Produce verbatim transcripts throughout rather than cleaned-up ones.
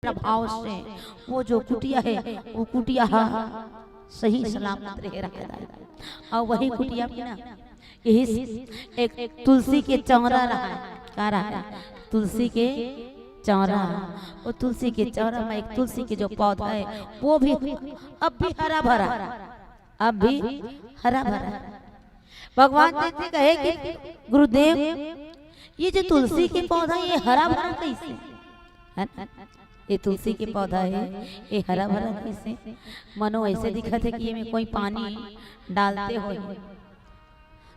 प्रभाव से वो जो कुटिया है, वो कुटिया ह सही सलामत रहे रहा है। अउ वही कुटिया में ना, यही एक तुलसी के चौरा रहा है। का रहा है? तुलसी के चौरा। वो तुलसी के चौरा में एक तुलसी के जो पौधा है, वो भी अब भी हरा भरा, अब भी हरा भरा। भगवान देव जी कहे कि गुरुदेव, ये जो तुलसी के पौधा, ये हरा भरा कैसे? है ना? ये तुलसी के पौधा है, ये हरा भरा कैसे? मनो ऐसे दिखत है कि ये में कोई पानी डालते हो।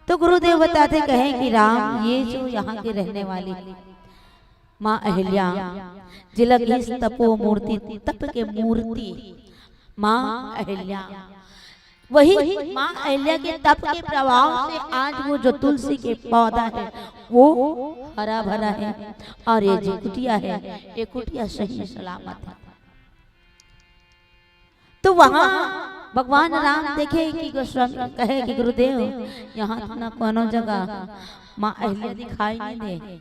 तो गुरुदेव बताथे, कहे कि राम, ये जो यहाँ के रहने वाली माँ अहिल्या, जिला की तपो मूर्ति, तप के मूर्ति, माँ अहिल्या, वही माँ अहिल्या के तप के प्रभाव से आज वो जो तुलसी के पौधा है, वो हरा भरा है, और ये जो कुटिया है, ये कुटिया सही सलामत है। तो वहां भगवान राम देखे कि गोस्वामी कहे कि गुरुदेव, यहाँ तो ना कोनो जगह माँ अहिल्या दिखाई नहीं दे,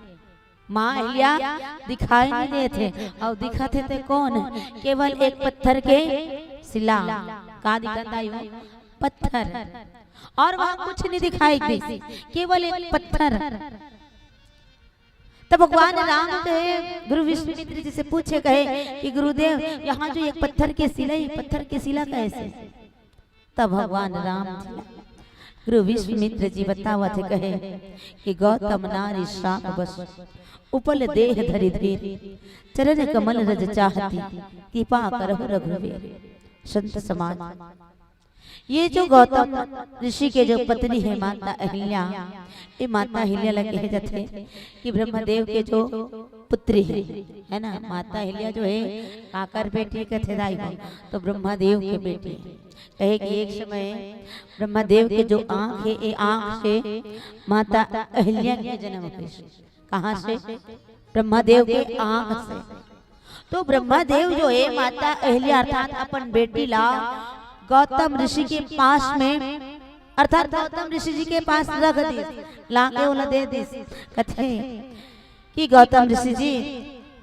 माँ अहिल्या दिखाई नहीं देत हे। और दिखत हे ते कौन? केवल एक पत्थर के शिला। का दिखत आयो? पत्थर। और वहां कुछ नहीं दिखाई दे, केवल एक पत्थर। तब भगवान राम कहे, गुरु विश्वामित्र जी से पूछे, कहे कि गुरुदेव, यहाँ जो एक पत्थर के शिला है, पत्थर के शिला कैसे? तब भगवान राम जी ला गुरु विश्वामित्र जी बतावत हे, कहे कि गौतम नारी श्राप बस, उपल देह धरि धीर, चरण कमल रज चाहती, कृपा करहु रघुवीर। संत समाज, ये जो गौतम ऋषि के जो पत्नी है माता अहिल्या, ये माता अहिल्या ला कहे जाथे कि ब्रह्मदेव के जो पुत्री है, है ना, माता अहिल्या जो है, काकर बेटी कथे दाई हो, तो ब्रह्मदेव के बेटी है। कहे कि एक समय ब्रह्मदेव के जो आंख है, ये आंख से माता अहिल्या के जन्म हुए। कहाँ से? ब्रह्मदेव के आंख से। तो ब्रह्मदेव जो है, माता अहिल्या अर्थात अपन बेटी ला गौतम ऋषि के पास में, अर्थात गौतम ऋषि जी के पास रख दिस, लाके ओला दे दिस। कथे कि गौतम ऋषि जी,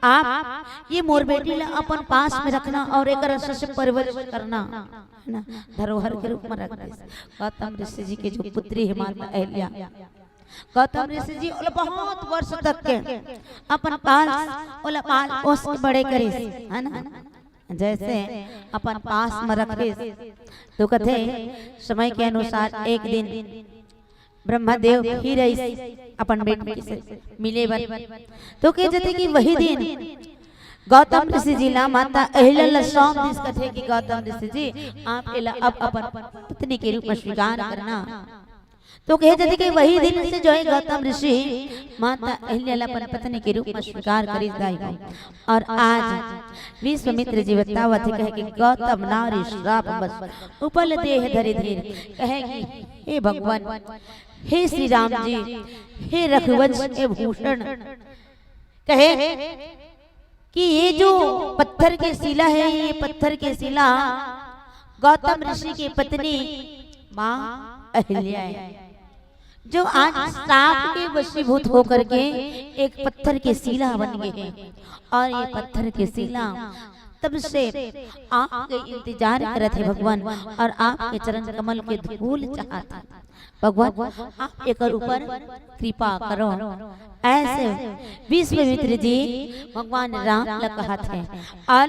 आप ये मोर बेटी ला अपन पास में रखना और एकर अच्छा से परवरिश करना, है ना, धरोहर के रूप में रख दिस। गौतम ऋषि जी के जो पुत्री है माता अहिल्या, गौतम ऋषि जी ओला बहुत वर्ष तक के अपन पास, ओला पाल पोस के बड़े करिस, है ना, जैसे अपन पास में रखिस। तो कथे, समय के अनुसार एक दिन ब्रह्मदेव फिर आइस अपन बेटी से मिले बर। तो कहे जाथे कि वही दिन गौतम ऋषि जी ला माता अहिल्या ला सौंप दिस, कथे कि गौतम ऋषि जी, आप एला अब अपन पत्नी के रूप में स्वीकार करना। तो कहे जाथे कि वही दिन से जो है गौतम ऋषि माता अहिल्या ला अपन पत्नी के रूप में स्वीकार करिस दाई हो। और आज विश्वामित्र जी बतावत हे, कहे कि गौतम नारी श्राप बस, उपल देह धरि धीर। कहे कि हे भगवान, हे श्री राम जी, हे रघुवंश के भूषण, कहे कि ये जो पत्थर के शिला है, ये पत्थर के शिला गौतम ऋषि की पत्नी माँ अहिल्या है, जो आज श्राप के वशीभूत होकर के एक पत्थर के शिला बन गए हैं। और ये पत्थर के शिला तब से आपके इंतजार करत हे भगवान, और आपके चरण कमल के धूल चाहत हे। भगवान, आप एकर ऊपर कृपा करो। ऐसे विश्वामित्र जी भगवान राम ला कहत हे, और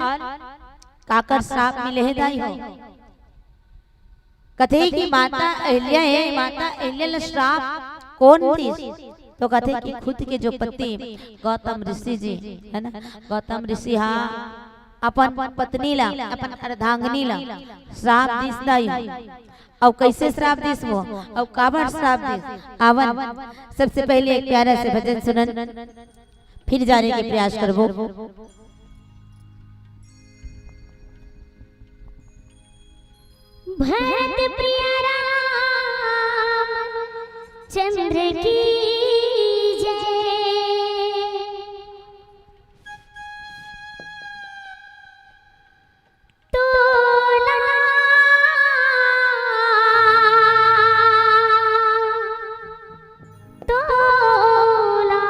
काकर श्राप मिले हे दाई हो? कथे कि माता अहिल्या हे, माता अहिल्या ला श्राप कौन दिस? तो कथे कि खुद के जो पति गौतम ऋषि जी, है ना, गौतम ऋषि हा अपन पत्नी ला, अपन अर्धांगिनी ला श्राप दिस दाई। अउ कैसे श्राप दिस वो, अउ काबर श्राप दिस? आवन, सबसे पहले एक प्यारा से भजन सुनन, फिर जाने के प्रयास करबो। भरत प्रिय राम चंद्र की जय। टोला, टोला।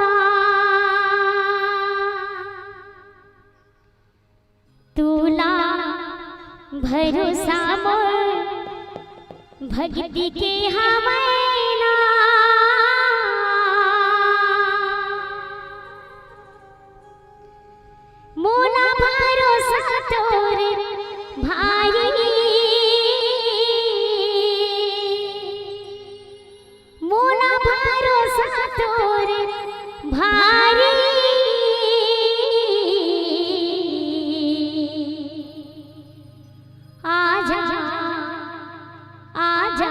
भरोसा मोर भक्ति के हवय ना, मोला भरोसा तोर भारी, मोला भरोसा तोर भारी। आजा, आजा,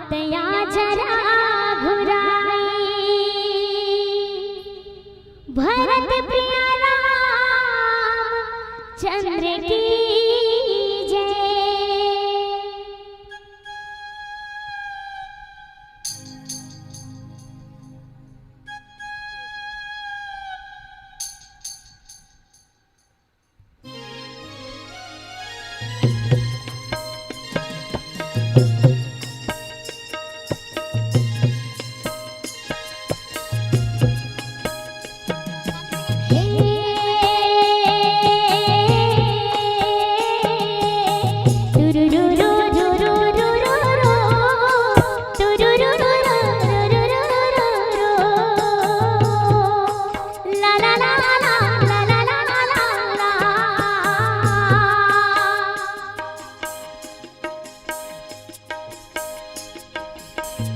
तैं आजा रघुराई। भरत प्रिय राम चंद्र की जय।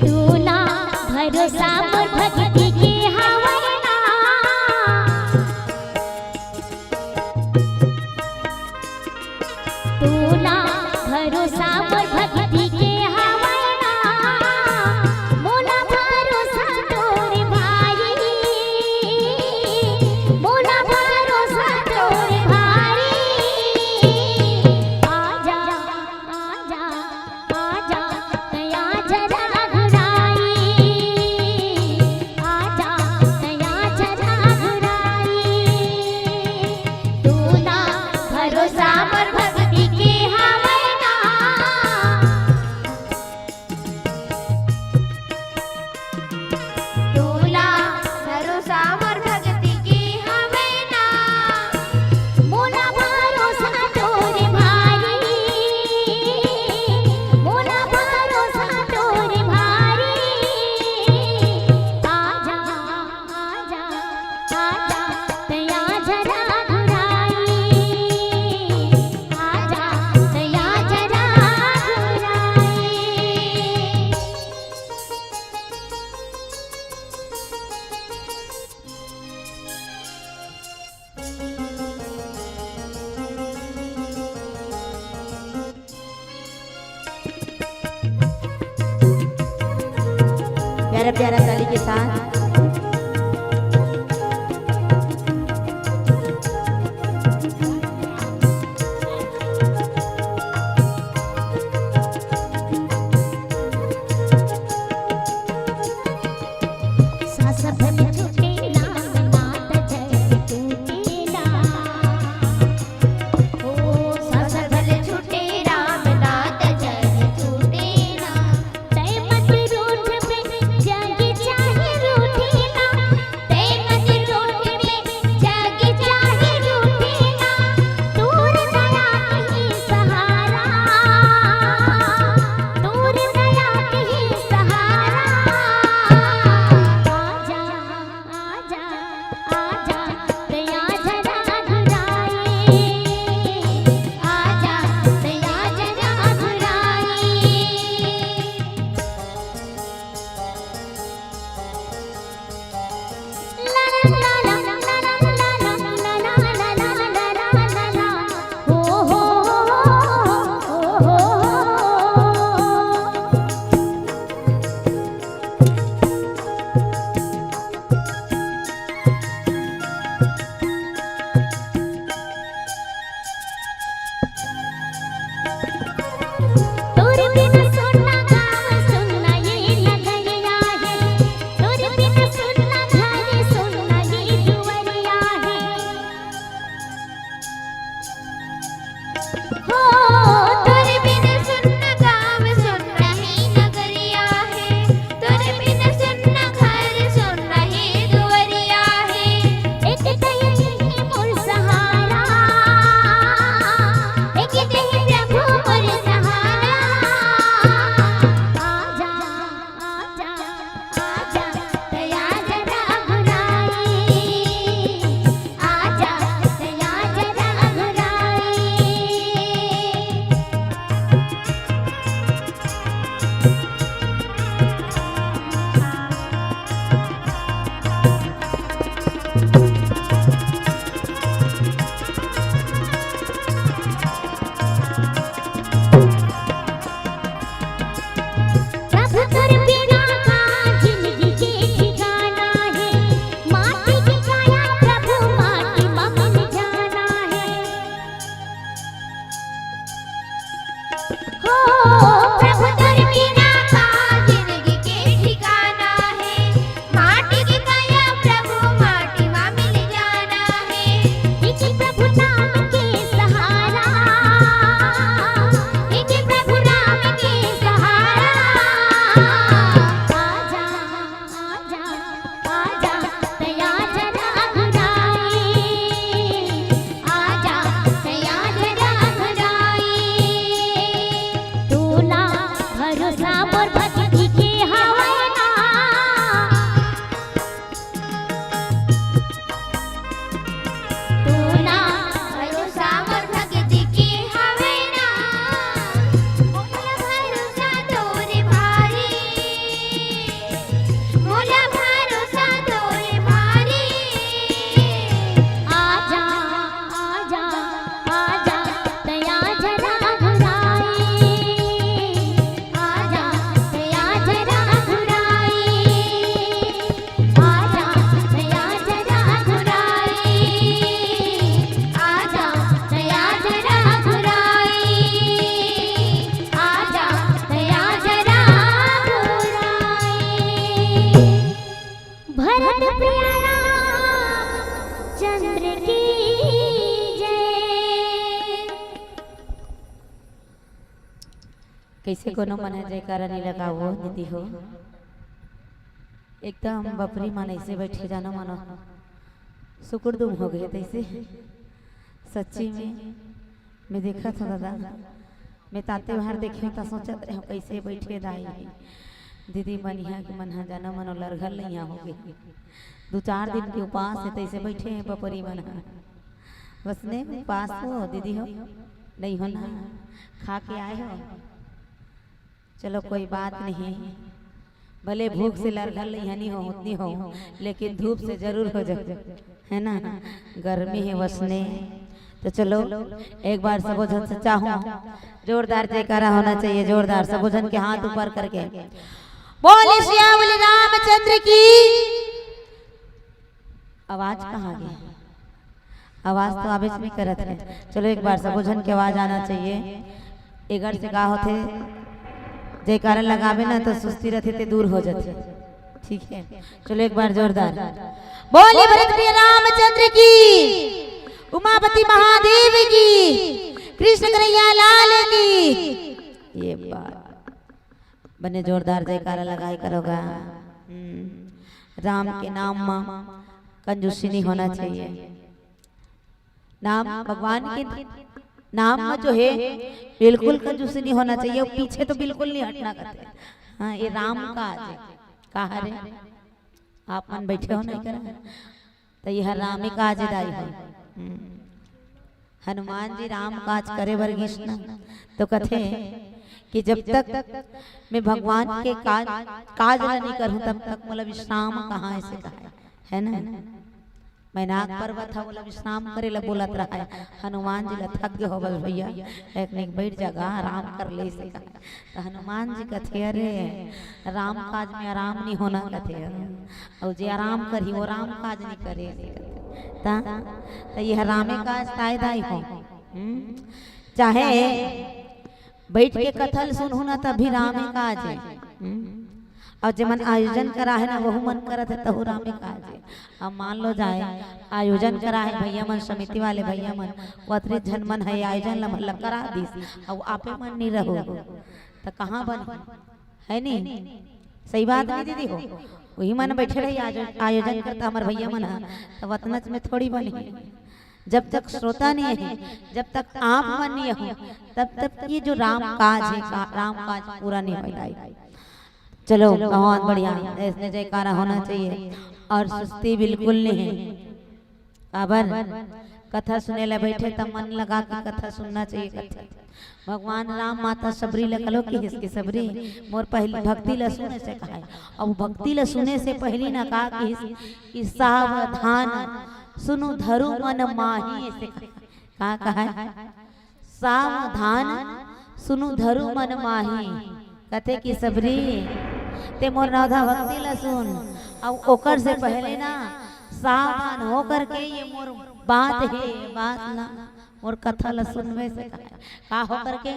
तू ना भरोसा मोर भक्ति के हवय ना, तू ना भरोसा मोर भक्ति के हवय ना, मोला भरोसा तोर भारी, मोला भरोसा तोर भारी। आजा, आजा, आजा, तैं आजा रघुराई। आजा, तैं आजा रघुराई। तू ना भरोसा मोर भक्ति के हवय ना, तोला भरोसा मोर भक्ति के हवय ना, मोला भरोसा तोर भारी, मोला भरोसा तोर भारी। आजा, आजा, आजा, तैं आजा रघुराई। आजा, तैं आजा रघुराई। प्यारा प्यारा ताली के साथ। कइसे कोनो मन ह जयकारा नइ लगावो दीदी हो। एकदम बपरी मन अइसे बइठे जानो मानो सुकुरदुम हो गे तइसे। सच्ची में मैं देखत हँव दादा, मैं ताते बाहर देखे हँव त सोचत रहे हँव कइसे बइठे दाई दीदी मन इहाँ के मन ह जानो मानो लरघल नइ इहाँ हो गे। दू चार दिन के उपास हे तइसे बइठे हे बपरी मन ह। बस ने उपास हो दीदी हो, नइ हो ना, खा के आए हो। चलो कोई बात नहीं, भले भूख से लरघल नइ हनी हो, उतनी हो, लेकिन धूप से जरूर हो जाओ, है ना? गर्मी हे वसने। तो चलो एक बार सबो झन से चाहूँ जोरदार जयकारा होना चाहिए, जोरदार सबो झन के हाथ ऊपर करके बोले सियावल रामचंद्र की। आवाज कहाँ गे? आवाज तो आबेच नइ करत हे। चलो एक बार सबो झन के आवाज आना चाहिए। एकर से का होथे, जयकारा लगाबे ना तो सुस्ती रथे ते दूर हो जाथे। ठीक है, चलो एक बार जोरदार बोले भरत प्रिय रामचंद्र की, उमापति महादेव की, कृष्ण कन्हैया लाल की। ये बात बने जोरदार जयकारा लगाए करोगा। हम्म, राम के नाम म कंजूसी नहीं होना चाहिए। नाम भगवान के नाम म जो है बिल्कुल कंजूसी नहीं होना चाहिए, और पीछे तो बिल्कुल नहीं हटना करते। हाँ, ये राम काज हे। का हरे? आप मन बइठे हो नहीं करा, त ये रामे काज हे दाई हो। हम्म। हनुमान जी राम काज करे बर गिस ना, तो कथे कि जब तक मैं भगवान के काज, काज ला नइ करहूँ, तब तक मोला विश्राम कहाँ, अइसे कहा हे, है ना? मैनाक पर्वत ह, ओला विश्राम करे ला बोलत रहा हे। हनुमान जी ला थक गे हो बस भैया, एक नहीं बइठ जा गा, आराम कर ले, अइसे कहा हे। त हनुमान जी कथे, "अरे, राम काज में आराम नइ होना," कथे, "अउ जे आराम करही, वो राम काज नइ करे," कथे। त, त ये रामे काज ताय दाई हो। हम्म? चाहे बइठ के कथा ल सुनहू ना, तब भी रामे काज हे। हम्म? अउ जेमन आयोजन करा हे ना, वहू मन करत हे, तहू रामे काज हे। अब मान लो जाए, आयोजन करा हे भैया मन, समिति वाले भैया मन, वो अतरे झन मन हे, आयोजन ल मतलब करा दिस, अउ आपे मन नइ रहो, त कहाँ बनही? है नी? सही बात नहीं दीदी हो? वही मन बइठे रही, आयो-, आयोजन करता हमर भैया मन ह, त वतनच में थोड़ी बनही। जब तक श्रोता नहीं हे, जब तक आप मन नहीं हो, तब तक ये जो राम काज हे, का-, राम काज पूरा नहीं होय दाई। चलो, बहुत बढ़िया, अइसने जयकारा होना चाहिए और सुस्ती बिल्कुल नहीं हे। काबर? कथा सुने ला बइठे त मन लगा के कथा सुनना चाहिए। कथा भगवान राम माता सबरी ला कलो किहिस कि सबरी मोर पहली भक्ति ला सुने से कहा हे। अब भक्ति ला सुने से पहली ना का किहिस कि सावधान सुनु धरु मन माही, अइसे कहा हे। का कहा हे? सावधान सुनु धरु मन माही। कथे कि सबरी, ते मोर नवधा भक्ति ला सुन, अउ ओकर से पहले ना सावधान होकर के ये मोर बात हे, बात ला, मोर कथा ला सुनबे से कहा हे। का होकर के?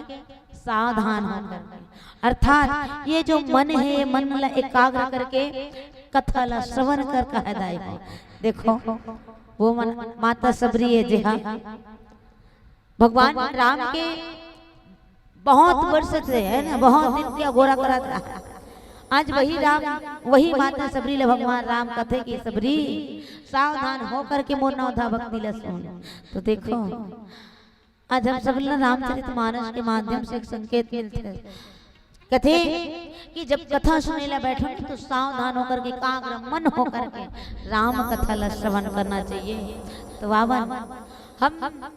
सावधान होकर के। अर्थात ये जो मन हे, मन ला एकाग्र करके कथा ला श्रवण कर, कहा हे दाई हो। देखो, वो मन, माता सबरी हे, जे हा भगवान राम के बहुत वर्ष से, है ना, बहुत दिन के अगोरा करत रहा। आज वही राम, वही माता सबरी ला भगवान राम कथे कि सबरी, सावधान होकर के मोर नवधा भक्ति ला सुन। तो देखो, आज हम सब ला रामचरित मानस के माध्यम से एक संकेत मिलथे। कथे कि जब कथा सुने ला बैठो ना, तो सावधान होकर के, एकाग्र मन होकर के राम कथा ला श्रवण करना चाहिए। तो आवन, हम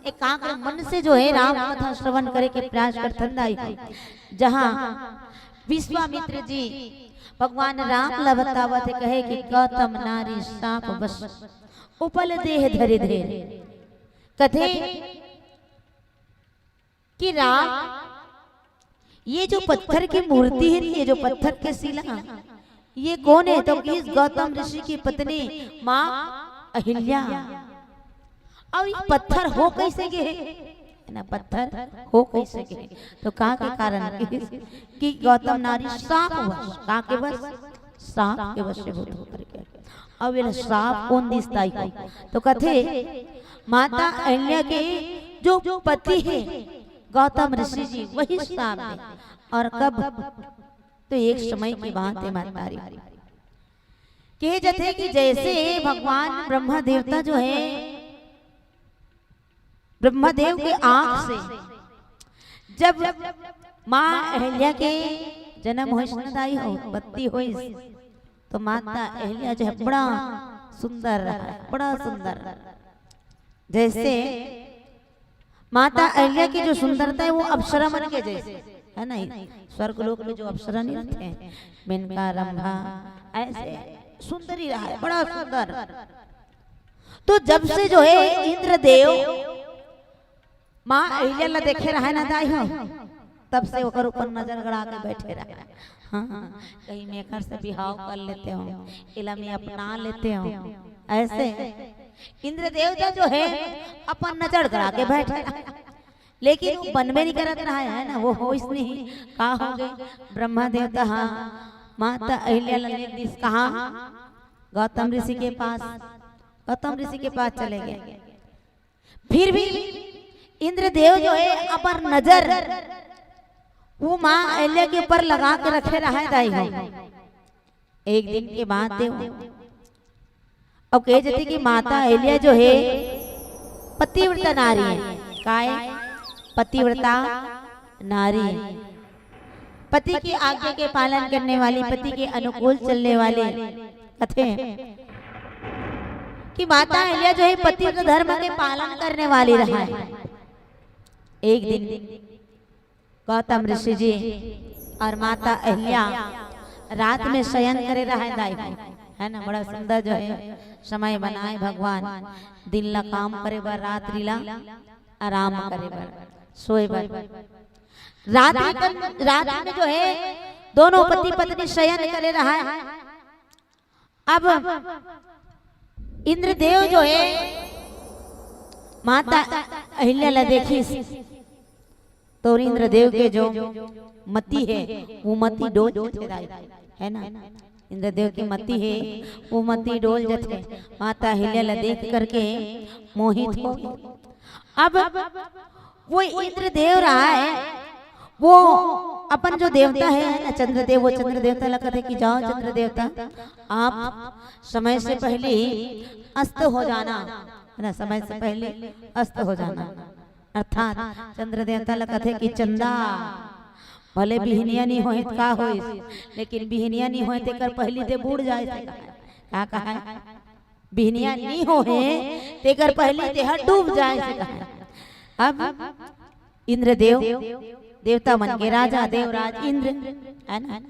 एकाग्र मन से जो है राम कथा श्रवण करे के प्रयास करथन दाई हो। जहाँ विश्वामित्र जी भगवान राम ला बतावत हे, कहे कि गौतम नारी शाप बस उपल देह धरि धेर। कथे कि राम, ये जो पत्थर की मूर्ति है, ये जो पत्थर के शिला, ये कौन है? तो किहिस गौतम ऋषि की पत्नी माँ अहिल्या। अउ ये पत्थर हो कइसे गे हे? है ना, पत्थर हो कइसे गे हे? तो का के कारण किहिस कि गौतम नारी शाप वश, का के वश? शाप के वशीभूत होकर के। अब ये शाप कौन दिस दाई हो? तो कथे माता अहिल्या के जो पति हे गौतम ऋषि जी, वही शाप हे। और कब? तो एक समय के बात हे महतारी। कहे जाथे कि जैसे भगवान ब्रह्मा देवता जो हे, ब्रह्मदेव के आंख से जब माँ अहिल्या के जन्म होइस न दाई हो, उत्पत्ति होइस, तो माता अहिल्या जो हे बड़ा सुंदर रहा, बड़ा सुंदर। जैसे माता अहिल्या की जो सुंदरता हे वो अप्सरा मन के जैसे हे ना, स्वर्ग लोक में जो अप्सरा नहीं रहते, मेनका, रंभा, ऐसे सुंदरी रहा हे, बड़ा सुंदर। तो जब से जो हे इंद्रदेव माँ अहिल्या ला देखे रहा हे ना दाई हो, तब से ओकर ऊपर नजर गड़ा के बैठे रहा हे। हाँ, कहीं मैं एकर से बिहाव कर लेते हो, एला मैं अपना लेते हो, ऐसे इंद्र देवता जो हे अपन नजर गड़ा के बैठे रहा हे। लेकिन वो बनबे नहीं करत रहा हे ना, वो होइस नहीं। का हो गे? ब्रह्मा देवता, हाँ, माता अहिल्या ला लेग दिस कहाँ? गौतम ऋषि के पास। गौतम ऋषि के पास चले गए। फिर भी इंद्रदेव जो हे अपन नजर वो माँ अहिल्या के ऊपर लगा के रखे रहा हे दाई हो। एक दिन के बात हे वो। अउ कहे जाथे कि माता अहिल्या जो हे पतिव्रता नारी हे। काय? पतिव्रता नारी हे। पति की आज्ञा के पालन करने वाली, पति के अनुकूल चलने वाली। कथे कि माता अहिल्या जो हे पतिव्रता धर्म के पालन करने वाली रहा हे। एक दिन गौतम ऋषि जी और माता अहिल्या रात में शयन करे रहा हे दाई हो, हे ना? बड़ा सुंदर जो हे समय बनाए भगवान, दिन ला काम करे बर, रात्रि ला आराम करे बर, सोए बर। रात्रि कन-, रात्रि में जो हे दोनों पति पत्नी शयन करे रहा हे। अब इंद्रदेव जो हे माता अहिल्या ला देखिस, तो इंद्रदेव के जो मति हे वो मति डोल जथे दाई, हे ना? इंद्रदेव के मति हे वो मति डोल जथे। माता अहिल्या ला देख करके मोहित हो गे। अब वो इंद्रदेव रहा हे, वो अपन जो देवता हे, हे ना, चंद्रदेव, वो चंद्र देवता ला कथे कि जाओ चंद्र देवता, आप समय से पहले ही अस्त हो जाना, हे ना, समय से पहले अस्त हो जाना। अर्थात चंद्र देवता ला कथे कि चंदा, भले बिहनिया नहीं होय त का होइस, लेकिन बिहनिया नहीं होय तेकर पहली ते बूड़ जाए से कहा। का कहा? बिहनिया नहीं होय तेकर पहली ते हर डूब जाए से कहा। अब इंद्रदेव, देवता मन के राजा देवराज इंद्र, हे ना?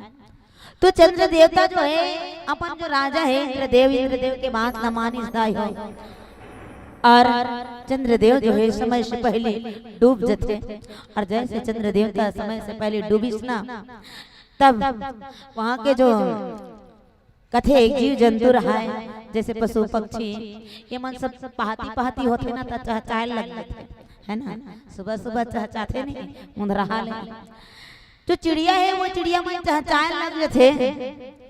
तो चंद्र देवता जो हे, अपन जो राजा हे इंद्रदेव, इंद्रदेव के बात ला मानिस दाई हो। और चंद्रदेव जो हे समय से पहले डूब जथे। और जैसे चंद्र देवता समय से पहले डूबिस ना, तब वहाँ के जो कथे एक जीव जंतु रहाय, जैसे पशु पक्षी, ये मन सब पहाती पहाती होथे ना, त चहचाए लग जथे, हे ना? सुबह सुबह चहचाथे नहीं, मुंधरहा ले। जो चिड़िया हे, वो चिड़िया मन चहचाए लग जथे।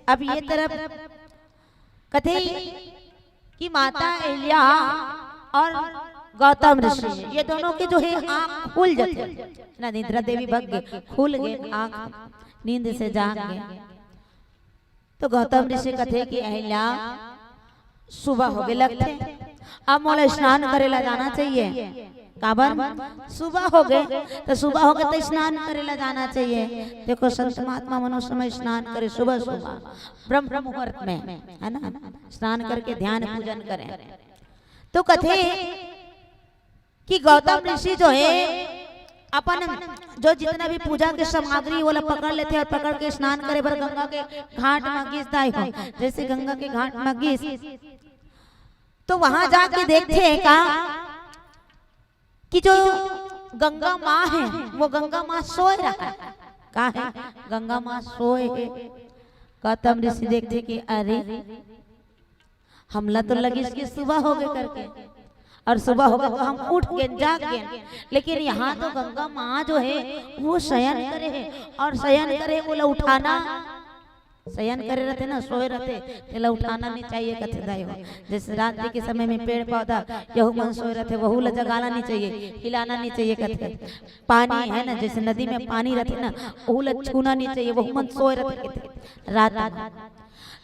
अब ये तरफ कथे कि माता अहिल्या और गौतम ऋषि, ये दोनों के जो हे आँख खुल जथे ना, निद्रा देवी भग गे, खुल गे आँख, नींद से जाग गे। तो गौतम ऋषि कथे कि अहिल्या, सुबह होगे लगथे, अब मोला स्नान करे ला जाना चाहिए। काबर? सुबह होगे, तो सुबह होगे तो स्नान करे ला जाना चाहिए। देखो, संत महात्मा मन उस समय स्नान करे सुबह सुबह, ब्रह्म मुहूर्त में, हे ना, स्नान करके ध्यान पूजन करे। तो कथे कि गौतम ऋषि जो हे, अपन जो जितना भी पूजा के सामग्री, वो ला पकड़ लेथे और पकड़ के स्नान करे बर गंगा के घाट म गिस दाई हो। जैसे गंगा के घाट म गिस, तो वहां जाके देखथे का कि जो गंगा माँ हे, वो गंगा माँ सोए रहा हे। का हे? गंगा माँ सोए हे। गौतम ऋषि देखथे कि अरे, हमला तो लगिस कि सुबह होगे करके, और सुबह होगे तो हम उठ गेन, जाग गेन, लेकिन यहाँ तो गंगा माँ जो हे, वो शयन करे हे, और शयन करे हे, ओला उठाना शयन करे रहथे ना, सोए रहथे, तेला उठाना नहीं चाहिए कथे दाई हो। जैसे रात्रि के समय में पेड़ पौधा यहू मन सोए रहथे, वहू ला जगाना नहीं चाहिए, हिलाना नहीं चाहिए कथे। पानी है ना, जैसे नदी में पानी रहथे ना, वहू ला छूना नहीं चाहिए, वहू मन सोए रहथे कथे रात में।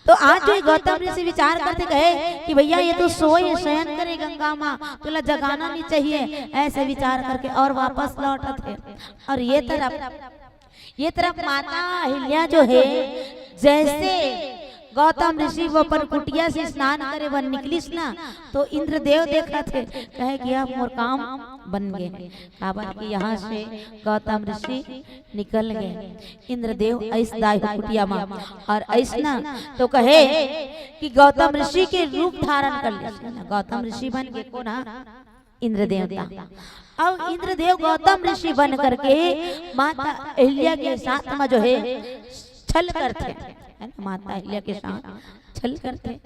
तो आज जो गौतम ऋषि विचार करथे, कहे कि भैया ये तो सोए, शयन करे गंगा माँ, तोला जगाना नहीं चाहिए, ऐसे विचार करके और वापस लौटत हे। और ये तरफ, ये तरफ माता अहिल्या जो है, जैसे गौतम ऋषि वो अपन कुटिया से स्नान करे बर निकलिस ना, तो इंद्रदेव देखत हे, कहे कि अब मोर काम बन गे, काबर कि यहाँ से गौतम ऋषि निकल गे। इंद्रदेव अइस दाई हो कुटिया मा, और अइस ना तो कहे कि गौतम ऋषि के रूप धारण कर ले। गौतम ऋषि बन के कोन हा? इंद्र देवता। अब इंद्रदेव गौतम ऋषि बन करके माता अहिल्या के साथ में जो है छल करथे, है ना? माता अहिल्या के साथ छल करथे।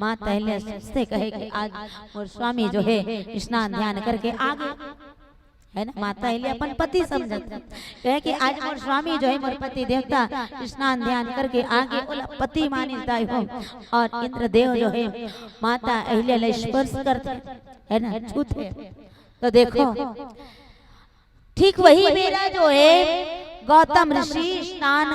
माता अहिल्या से कहे कि आज मोर स्वामी जो है स्नान ध्यान करके आ गे, है ना? माता अहिल्या अपन पति समझत, कहे कि आज मोर स्वामी जो है, मोर पति देवता स्नान ध्यान करके आ गे, ओला पति मानिस दाई हो। और इंद्रदेव जो है माता अहिल्या ला स्पर्श करथे, है ना, छूथे। तो देखो, ठीक वही बेरा जो है गौतम ऋषि स्नान,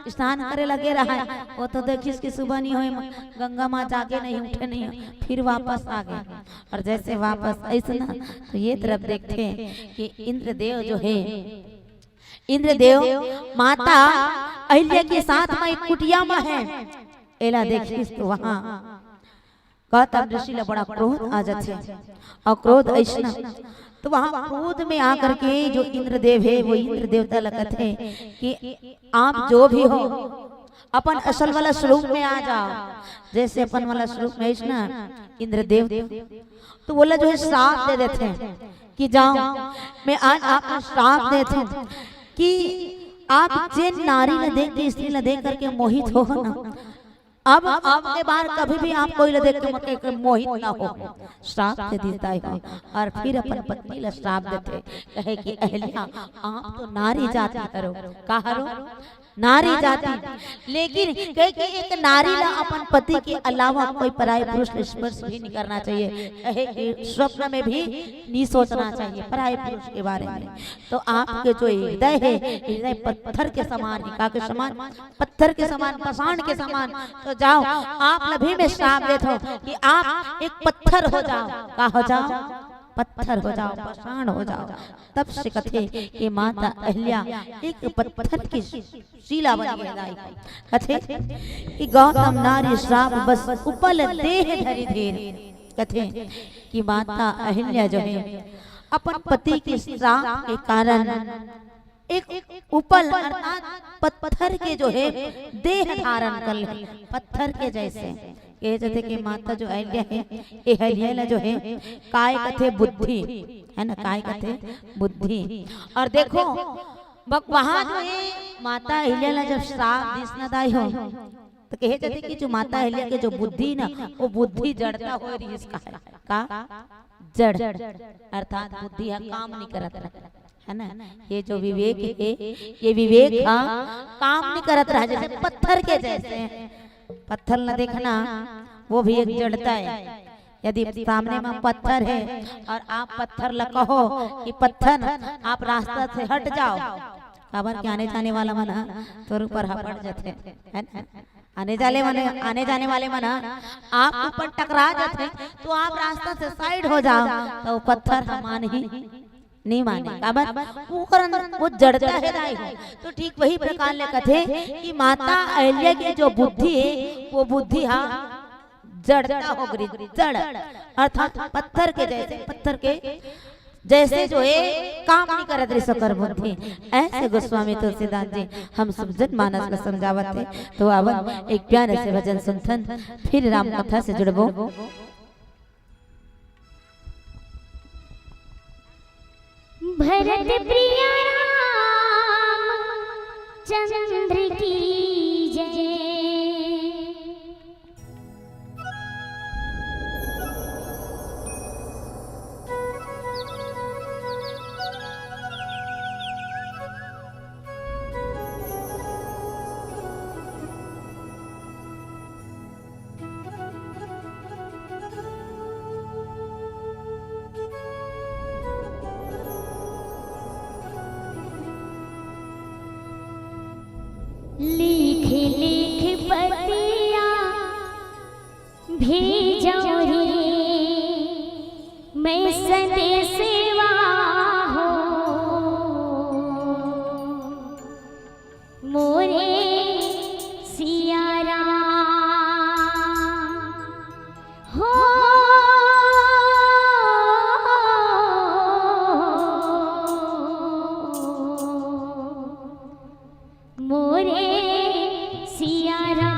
स्नान करे लगे रहा है। वो तो देखिस कि सुबह नहीं होए, गंगा माँ जागे नहीं, उठे नहीं, फिर वापस आ गे। और जैसे वापस अइस ना, तो ये तरफ देखथे कि इंद्रदेव जो है, इंद्रदेव माता अहिल्या के साथ में एक कुटिया में है। एला देखिस तो वहाँ गौतम ऋषि ला बड़ा क्रोध आ जाथे। और क्रोध अइसना, तो वहाँ क्रोध में आकर के जो इंद्रदेव है, वो इंद्र देवता ला कथे कि आप जो भी हो, अपन असल वाला स्वरूप में आ जाओ। जैसे अपन वाला स्वरूप में अइसना इंद्रदेव, तो ओला जो है श्राप दे देथे कि जाओ, मैं आज आपको श्राप देथों कि आप जेन नारी ला देख के, स्त्री ला देख करके मोहित हो ना, अब, अब के बाद कभी भी आप कोई ला देख के मत, के मोहित ना हो। श्राप दे देता है। और फिर अपन पत्नी ला श्राप देथे, कहे कि अहिल्या, आप तो नारी जाति हरो। का हरो? नारी जाति। लेकिन कहे कि एक नारी ला अपन पति के अलावा कोई पराये पुरुष ला स्पर्श भी नहीं करना चाहिए, कहे कि स्वप्न में भी नहीं सोचना चाहिए पराये पुरुष के बारे में। तो आपके जो हृदय है, हृदय पत्थर के समान है। का के समान? पत्थर के समान, पाषाण के समान। तो जाओ, आप ला भी मैं श्राप देथों कि आप एक पत्थर हो जाओ। का हो जाओ? पत्थर हो जाओ, पाषाण हो जाओ। तब से कथे कि माता अहिल्या एक पत्थर की शिला बन गे दाई। कथे कि गौतम नारी श्राप बस उपल देह धरि धीर। कथे कि माता अहिल्या जो है, अपन पति के श्राप के कारण एक उपल अर्थात पत्थर के जो है देह धारण कर ले, पत्थर के जैसे। कहे जाथे कि माता जो अहिल्या है, ये अहिल्या ला जो है, काय कथे? बुद्धि, है ना, काय कथे? बुद्धि। और देखो, वहाँ जो है माता अहिल्या ला जब श्राप दिस ना दाई हो, तो कहे जाथे कि जो माता अहिल्या के जो बुद्धि ना, वो बुद्धि जड़ता हो रही इसका है। का? जड़, अर्थात बुद्धि हा काम नहीं करत रहा, है ना? ये जो विवेक है, ये विवेक हा काम नहीं करत रहा, जैसे पत्थर के जैसे। पत्थर ला देखना, वो भी एक जड़ता है। यदि सामने में पत्थर है और आप पत्थर ला कहो कि पत्थर, आप रास्ता से हट जाओ, काबर के आने जाने वाला मन हा तोर ऊपर हा पड़ जाथे, है ना? आने जाने वाले, आने जाने वाले मन हा आप ऊपर टकरा जाथे, तो आप रास्ता से साइड हो जाओ, तो पत्थर हा मानही नहीं माने। काबर? ओकर अंदर वो जड़ता है दाई हो। तो ठीक वही प्रकार ले कथे कि माता अहिल्या के जो बुद्धि है, वो बुद्धि हा जड़ता हो गई, जड़, अर्थात पत्थर के जैसे, पत्थर के जैसे जो है काम नहीं करत रहिस ओकर बुद्धि। ऐसे गोस्वामी तुलसीदास जी हम सब जनमानस ला समझावत हे। तो आवन एक प्यारे से भजन सुनथन, फिर राम कथा से जुड़बो। भरत प्रिया राम चंद्र की जय। लिख लिख पतिया भेजो रे, मैं संदेशवा हो मोरे सिया राम हो। मोरे सिया राम।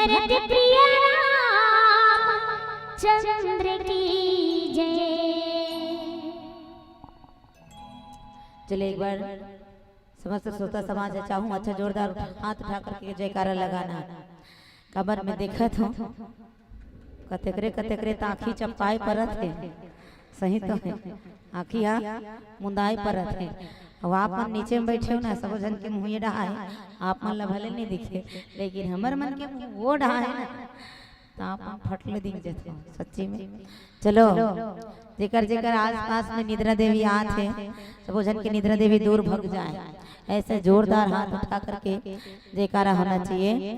भरत प्रिय रामचंद्र की जय। चलिए, एक बार समस्त श्रोता समाज, चाहूँ अच्छा जोरदार हाथ उठा करके जयकारा लगाना। काबर मैं देखत हूँ, कतेकरे कतेकरे त आँखी चपकाए परत हे। सही तो हे, आँखी हा मुंदाए परत हे। अब आप मन नीचे में बैठे हो ना, सबो झन के मुँह ये डहा हे, आप मन ला भले नहीं दिखे, लेकिन हमर मन के मुँह वो डहा हे ना, त आप मन फट ले दिख जथे, सच्ची में। चलो, जेकर जेकर आसपास में निद्रा देवी आत हे, सबो झन के निद्रा देवी दूर भग जाए। ऐसे जोरदार हाथ उठा करके जयकारा होना चाहिए।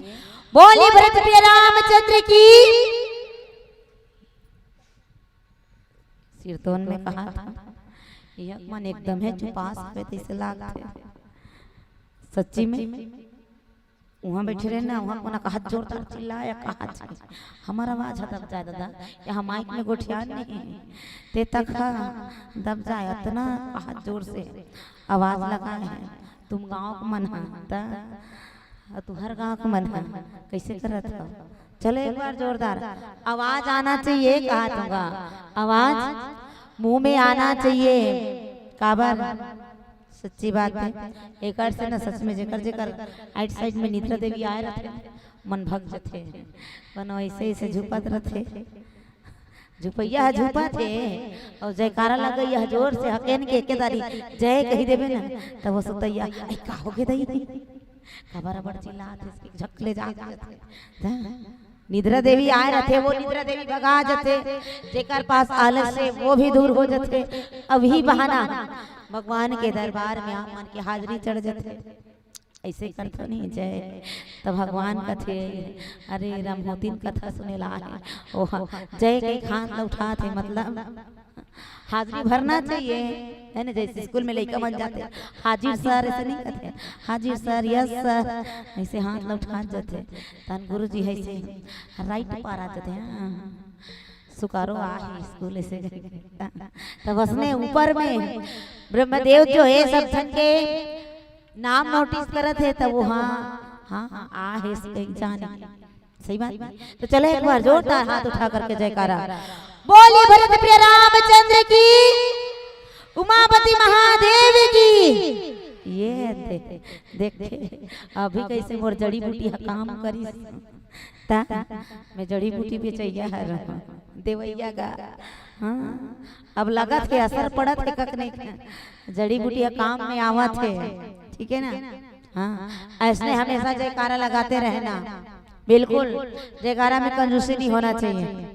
बोली भरत प्रिय रामचंद्र की। सिरतोन में कहा था, यह मन एकदम हे चुपास हवे तइसे लागथे। सच्ची में, उहाँ बैठे रहे ना, उहाँ कोना कहा जोरदार चिल्लाया, कहा, हमर आवाज ह दब जाए दादा, यहाँ माइक में गोठियान नहीं हे, ते तक ह दब जाए, अतना कहा जोर से आवाज लगाए हे। तुम गाँव के मन ह, त अउ तुहर गाँव के मन ह, कइसे करत हव? चलो, एक बार जोरदार आवाज आना चाहिए, कहा तुमका, आवाज मुंह में आना चाहिए। काबर? सच्ची बात हे, एकर से ना सच में जेकर जेकर आइट साइड में निद्रा देवी आए रथे, मन भग जथे, कोनो ऐसे ऐसे झुपत रथे, झुपैया ह झुपत हे, अउ जयकारा लगैया ह जोर से हकेन के एके दारी जय कही देबे ना, तब वो सुतैया, "ऐ, का होगे दई?" काबर अबड़ चिल्लात हे, इसके झक ले जात हे। जा, निद्रा देवी आए रथे, वो निद्रा देवी भगा जथे, जेकर पास आलस हे, वो भी दूर हो जथे। अभी बहाना भगवान के दरबार में आप मन के हाजिरी चढ़ जथे। ऐसे करथो नहीं जय, त भगवान कथे, "अरे, रामहोतिन कथा सुने ला आए।" ओहा, जय के खान ल उठात हे, मतलब हाजिरी भरना चाहिए, है ना? जैसे स्कूल में लइका मन जाथे, "हाजिर सर", ऐसे नहीं कहते, "हाजिर सर, यस सर", ऐसे हाथ ल उठात जाथे। तहन गुरु जी ऐसे राइट पारा जाथे, हाँ, सुकारो आ हे स्कूल ऐसे करके। तब उसने ऊपर में ब्रह्मदेव जो हे, सब झन के नाम नोटिस करत हे, तब वो हाँ, हाँ, हाँ, आ हे, ऐसे कहीं जाने। सही बात। तो चले एक बार जोरदार हाथ उठा करके जयकारा। बोली भरत प्रिय रामचंद्र की, उमापति महादेव की। ये दे, देखे, अभी कैसे मोर जड़ी बूटी ह काम करिस। ता, मैं जड़ी बूटी बेचैया हरँव, देवैया गा। हाँ, अब लगत हे असर पड़त हे कक नहीं, जड़ी बूटी ह काम में आवत हे, ठीक है ना? हाँ, ऐसने हमेशा जयकारा लगाते रहना। बिल्कुल, जयकारा में कंजूसी नहीं होना चाहिए।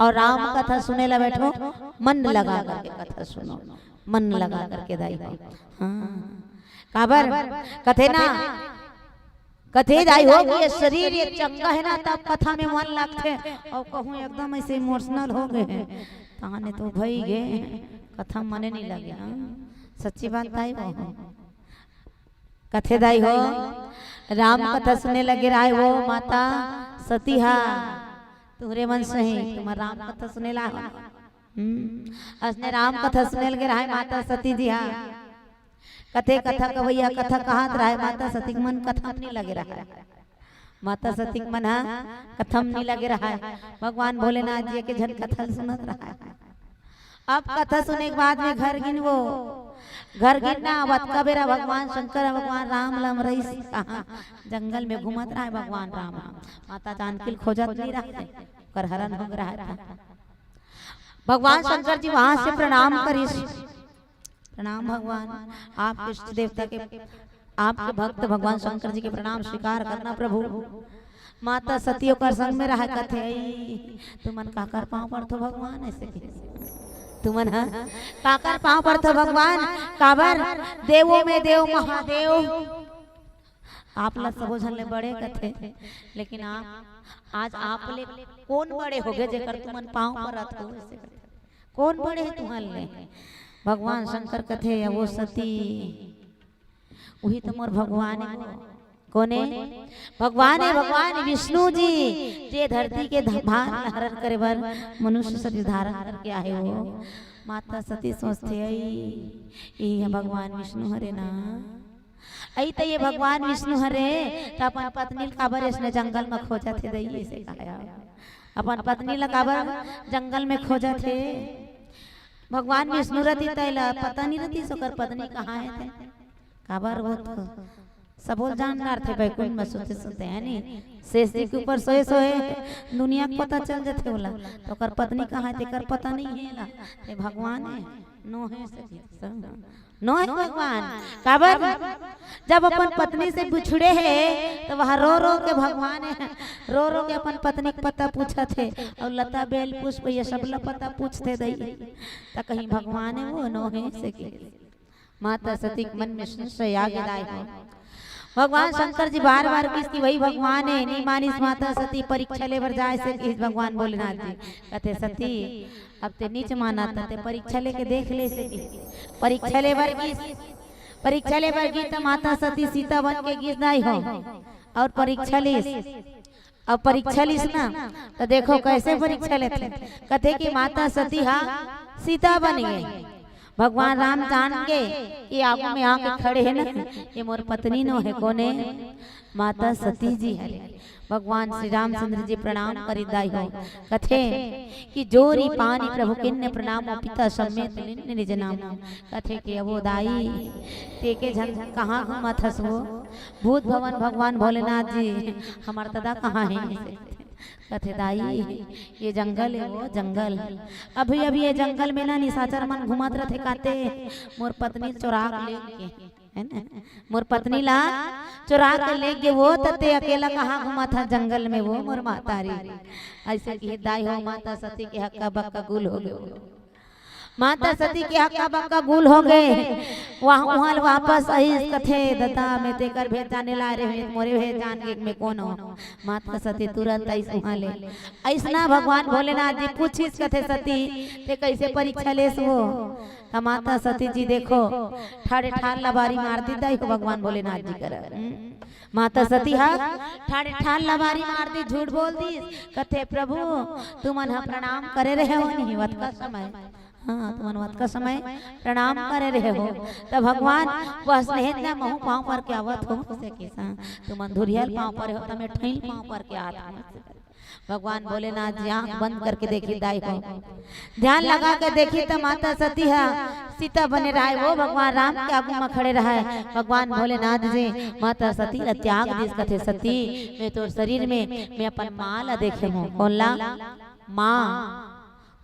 और राम कथा सुने ला बैठो, मन लगा करके कथा सुनो, मन लगा करके दाई हो। हाँ, काबर कथे ना, कथे दाई हो कि ये शरीर ये चंगा हे ना, तब कथा में मन लगथे। अउ कहूँ एकदम ऐसे इमोशनल हो गए हे, तहने तो भई गे, कथा मने नहीं लगे। हाँ, सच्ची बात दाई हो। कथे दाई हो, राम कथा सुने लगे रहाय वो माता सती हा। तुहरे मन सही, तुम्हर राम कथा सुने ला हो। हम्म, असने राम कथा सुने लगे रहाय माता सती जी हा। कथे कथा कवैया कथा कहत रहाय, माता सती के मन कथा म नहीं लगे रहाय। माता सती के मन हा कथा म नहीं लगे रहाय। भगवान भोलेनाथ जी के झन कथा ल सुनत रहाय। अब कथा सुने के बाद में घर गिन वो, घर गिन ना, अब अतका बेरा भगवान शंकर ह भगवान राम ल अमरइस कहाँ, जंगल में घूमत रहाय भगवान राम ह। माता जानकी ल खोजत नहीं रहाय, ओकर हरन हो गे रहाय था। भगवान शंकर जी वहां से प्रणाम करिस। प्रणाम भगवान, आपके इष्ट देवता के, आपके भक्त भगवान शंकर जी के प्रणाम स्वीकार करना प्रभु। माता सती ओकर संग में रहा कथे, "अई, तुमन काकर पाँव पड़थो भगवान?" ऐसे कहे, "तुमन ह काकर पाँव पड़थो भगवान?" काबर? देवों में देव महादेव। आप ला सबो झन ले बड़े कथे, लेकिन आप, आज आप ले कोन बड़े होगे जेकर तुमन पाँव परत हो? ऐसे कथे। कोन बड़े हे तुहर ले? भगवान शंकर कथे, "वो सती, उही तो मोर भगवान हे।" कोने? भगवान हे, भगवान विष्णु जी, जे धरती के ध-, भार ला हरण करे बर मनुष्य शरीर धारण करके आहे वो। माता सती सोचथे, "अई, इही ह भगवान विष्णु हरे ना।" अई त ये भगवान विष्णु हरे, त अपन पत्नी ल काबर इसने जंगल में खोजत हे दई, अइसे कहा। अपन पत्नी ल काबर जंगल में खोजत हे? भगवान विष्णु रति त एला पता नहीं रति ओकर पत्नी कहाँ हे ते। काबर वो तो सबो ल जान डारथे बैकुंठ में सुते सुते, है नी? शेष जी के ऊपर सोए सोए दुनिया के पता चल जथे ओला। त ओकर पत्नी कहाँ हे तेकर पता नहीं हे ला। ते भगवान हे, नो हे सखी, सब। नो हे भगवान। काबर? जब अपन पत्नी से बिछुड़े हे, त वह रो रो के भगवान हे, रो रो के अपन पत्नी के पता पूछत हे, अउ लता बेल पुष्प ये सब ला पता पूछथे दई, त कहीं भगवान हे वो? नो हे सखी। माता सती के मन में संशय आ गे दाई हो। भगवान शंकर जी बार बार किहिस कि वही भगवान हे, नहीं मानिस माता सती, परीक्षा ले बर जाए से किहिस भगवान भोलेनाथ जी। कथे सती, अब ते नीच माना त ते परीक्षा लेके देख ले से किहिस। परीक्षा ले बर गिस, परीक्षा ले बर गिस त माता सती सीता बन के गिस दाई हो, अउ परीक्षा लिस। अब परीक्षा लिस ना, त देखो कैसे परीक्षा लेथे। कथे कि माता सती हा सीता बन गे। भगवान राम जान गे कि आगू में आके खड़े हे ना, ये मोर पत्नी नो हे, कोन हे? माता सती जी हरे। भगवान श्री रामचंद्र जी प्रणाम करिस दाई हो। कथे कि जोरि पानि प्रभु कीन्ह, प्रणामो पिता समेत लीन्ह निज नाम। कथे कि अबो दाई, तेके झन कहाँ घूमत हस वो? भूत भवन भगवान भोलेनाथ जी, हमर ददा कहाँ हे? कथे दाई, ये जंगल हे वो जंगल। अभी अभी ये जंगल में ना निशाचर मन घूमत रथे काते, मोर पत्नी चोरा के लेगे, है ना? मोर पत्नी ला चोरा के लेगे वो, त ते अकेला कहाँ घूमत हस जंगल में वो मोर महतारी। अइसे किहिस दाई हो, माता सती के हक्का बक्का गुल हो गे। माता सती के हक्का बक्का गुल हो गे। वहाँ, उहाँ ले वापस आइस, कथे, "ददा, मैं तेकर भेद जाने ला रहे हूँ, मोरे भेद जान गे मैं कोन हो?" माता सती तुरंत आइस उहाँ ले। अइसना भगवान भोलेनाथ जी पूछिस, कथे, "सती, ते कइसे परीक्षा लेस वो?" त माता सती जी देखो, ठाड़े ठाड़ लबारी मार दिस दाई हो भगवान भोलेनाथ जी करा। हम्म। माता सती हा ठाड़े ठाड़ लबारी मार दिस, झूठ बोल दिस। कथे, "प्रभु, तुमन हा प्रणाम करे रहे हो नहीं, वतका समय।" हाँ, तुमन वतका समय प्रणाम करे रहे हो। त भगवान, वह स्नेह न महू पाँव पर के आवत हो, से किसा। तुमन धुरियल पाँव पर हो, त मैं ठैल पाँव पर के आत हो। भगवान भोलेनाथ जी आँख बंद करके देखिस दाई हो। ध्यान लगा के देखिस त माता सती हा सीता बने रहय, वो भगवान राम के आगू म खड़े रहय। भगवान भोलेनाथ जी माता सती ला त्याग दिस, कथे, "सती, मैं तोर शरीर में मैं अपन माँ ला देखे हूँ।" कोन ला? माँ।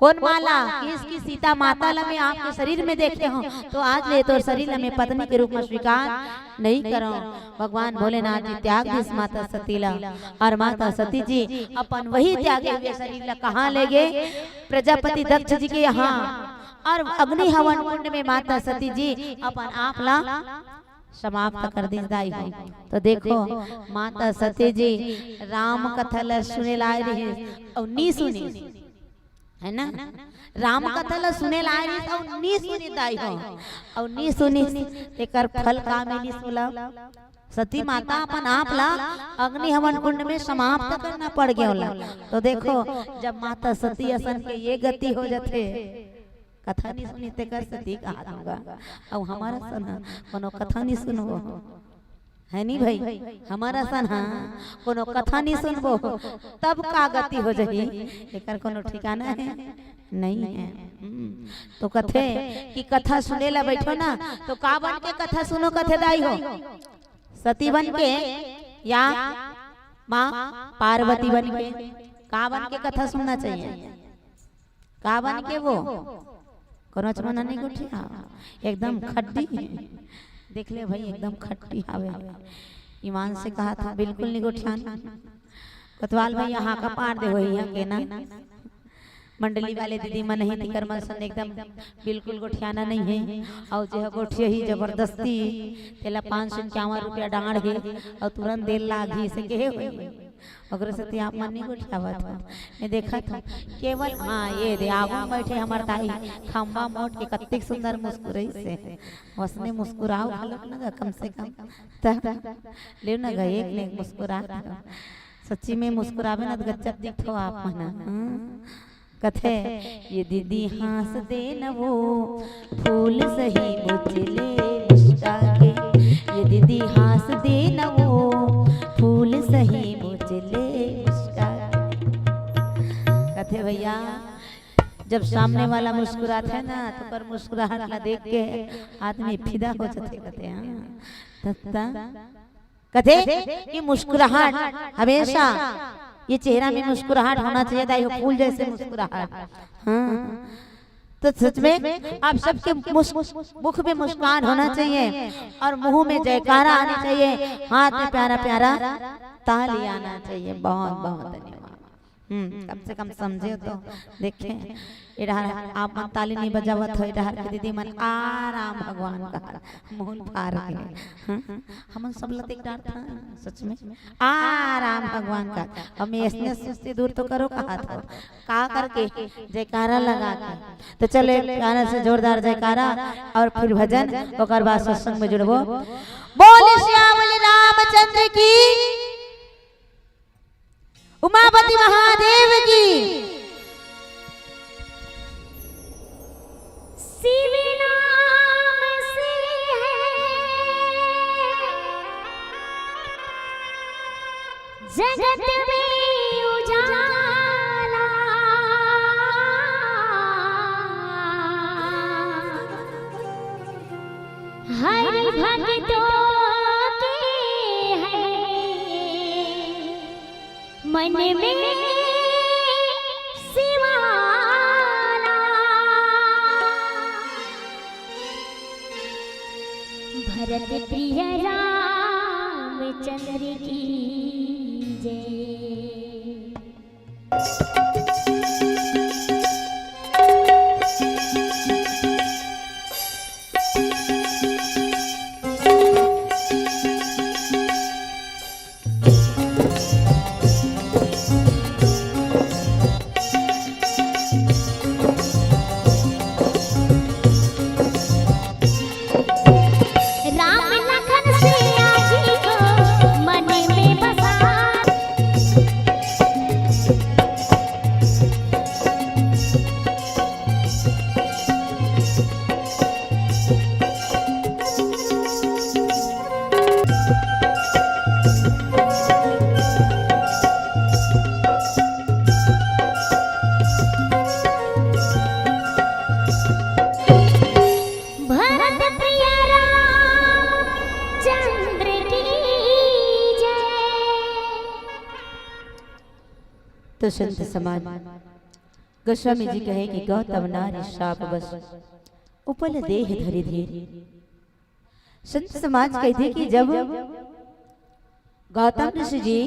कोन माँ ला? किहिस कि सीता माता ला मैं आपके शरीर में देखे हूँ, तो आज ले तोर शरीर ला मैं पत्नी के रूप में स्वीकार नहीं करंव। भगवान भोलेनाथ जी त्याग दिस माता सती ला, अउ माता सती जी अपन वही त्यागे हुए शरीर ला कहाँ लेगे? प्रजापति दक्ष जी के यहाँ, अउ अग्नि हवन कुंड में माता सती जी अपन आप ला समाप्त कर दिस दाई हो। तो देखो, माता सती जी राम कथा ला सुने ला आए रहिस अउ नी सुनिस, है ना? राम कथा ला सुने ला आए रहिस अउ नी सुनिस दाई हो, अउ नी सुनिस, तेकर फल का मिलिस ओला? सती माता अपन आप ला अग्नि हवन कुंड में समाप्त करना पड़ गे ओला। तो देखो, जब माता सती असन के ये गति हो जाथे, कथा नहीं सुनी तेकर सती कहा दूंगा। अउ हमर असन ह कोनो कथा नहीं सुनबो, है नी भाई? हमर असन ह कोनो कथा नहीं सुनबो, तब का गति हो जाही, एकर कोनो ठिकाना है? नहीं है। हम्म, तो कथे कि कथा सुने ला बैठो ना, तो का बन के कथा सुनो, कथे दाई हो? सती बन के या माँ पार्वती बन के? का बन के कथा सुनना चाहिए? का बन के वो? कोनो च मन नहीं गोठिया, एकदम खड्डी। देख ले भाई, एकदम खड्डी हावे। ईमान से कहा था, बिल्कुल नहीं गोठियान। कोतवाल भाई यहाँ का पार दे होही यहाँ के ना। मंडली वाले दीदी मन ही तिकर मन सन एकदम बिल्कुल गोठियाना नहीं है। अउ जे ह गोठिया ही जबरदस्ती, तेला पाँच सौ इक्यावन रुपया डांड़ हे अउ तुरंत देर लागही से कहे होही। ओकरे सेती आप मन नहीं गोठियावत हो। मैं देखत हूँ केवल, हाँ, ये दे आगू में बैठे हमर दाई, खंबा मोट के कत्तिक सुंदर मुस्कुराइस हे। वसने मुस्कुराव घलोक न गा, कम से कम। त लेव न गा, एक ने एक मुस्कुरात हो। सच्ची में मुस्कुरावे न त गजब दिखथो आप मन। हाँ। कथे, ये दीदी हाँस दे न वो फूल सही मुझले मुस्का के। ये दीदी भैया, जब सामने वाला मुस्कुराथे ना, तो ओकर मुस्कुराहट ला देख के आदमी फिदा हो जाथे, कथे, हाँ। त, त, कथे कि मुस्कुराहट हमेशा, ये चेहरा में मुस्कुराहट होना चाहिए, दाई हो, फूल जैसे मुस्कुराहट। हाँ, तो सच में आप सबके मुस-, मुख में मुस्कान होना चाहिए और मुंह में जयकारा आना चाहिए, हाथ में प्यारा प्यारा ताली आना चाहिए। बहुत बहुत धन्यवाद। हम्म, कम से कम समझे तो देखे। ए डहर आप मन ताली नहीं बजावत हो, ए डहर के दीदी मन आराम भगवान का मूल पार के। हाँ? हमन सब ला देख डारथन, सच में। आराम भगवान का। हम ऐसने सुस्ती दूर तो करो कहा था। का करके? जयकारा लगा के। तो चलो एक गाना से जोरदार जयकारा और फिर भजन, ओकर बाद सत्संग में जुड़बो। बोल सियावल रामचंद्र की, उमापति महादेव की। शिव नाम से है जगत में उजाला। हर भक्तों के है मन में शिवाला। भरत प्रिय रामचंद्र की जय। राम लखन सिया जी को मन में बसा। भरत प्रिय रामचंद्र की जय। तो संत समाज, गोस्वामी जी कहे कि गौतम नारी शाप बस उपल देह धरि धीर। संत समाज कहथे कि जब गौतम ऋषि जी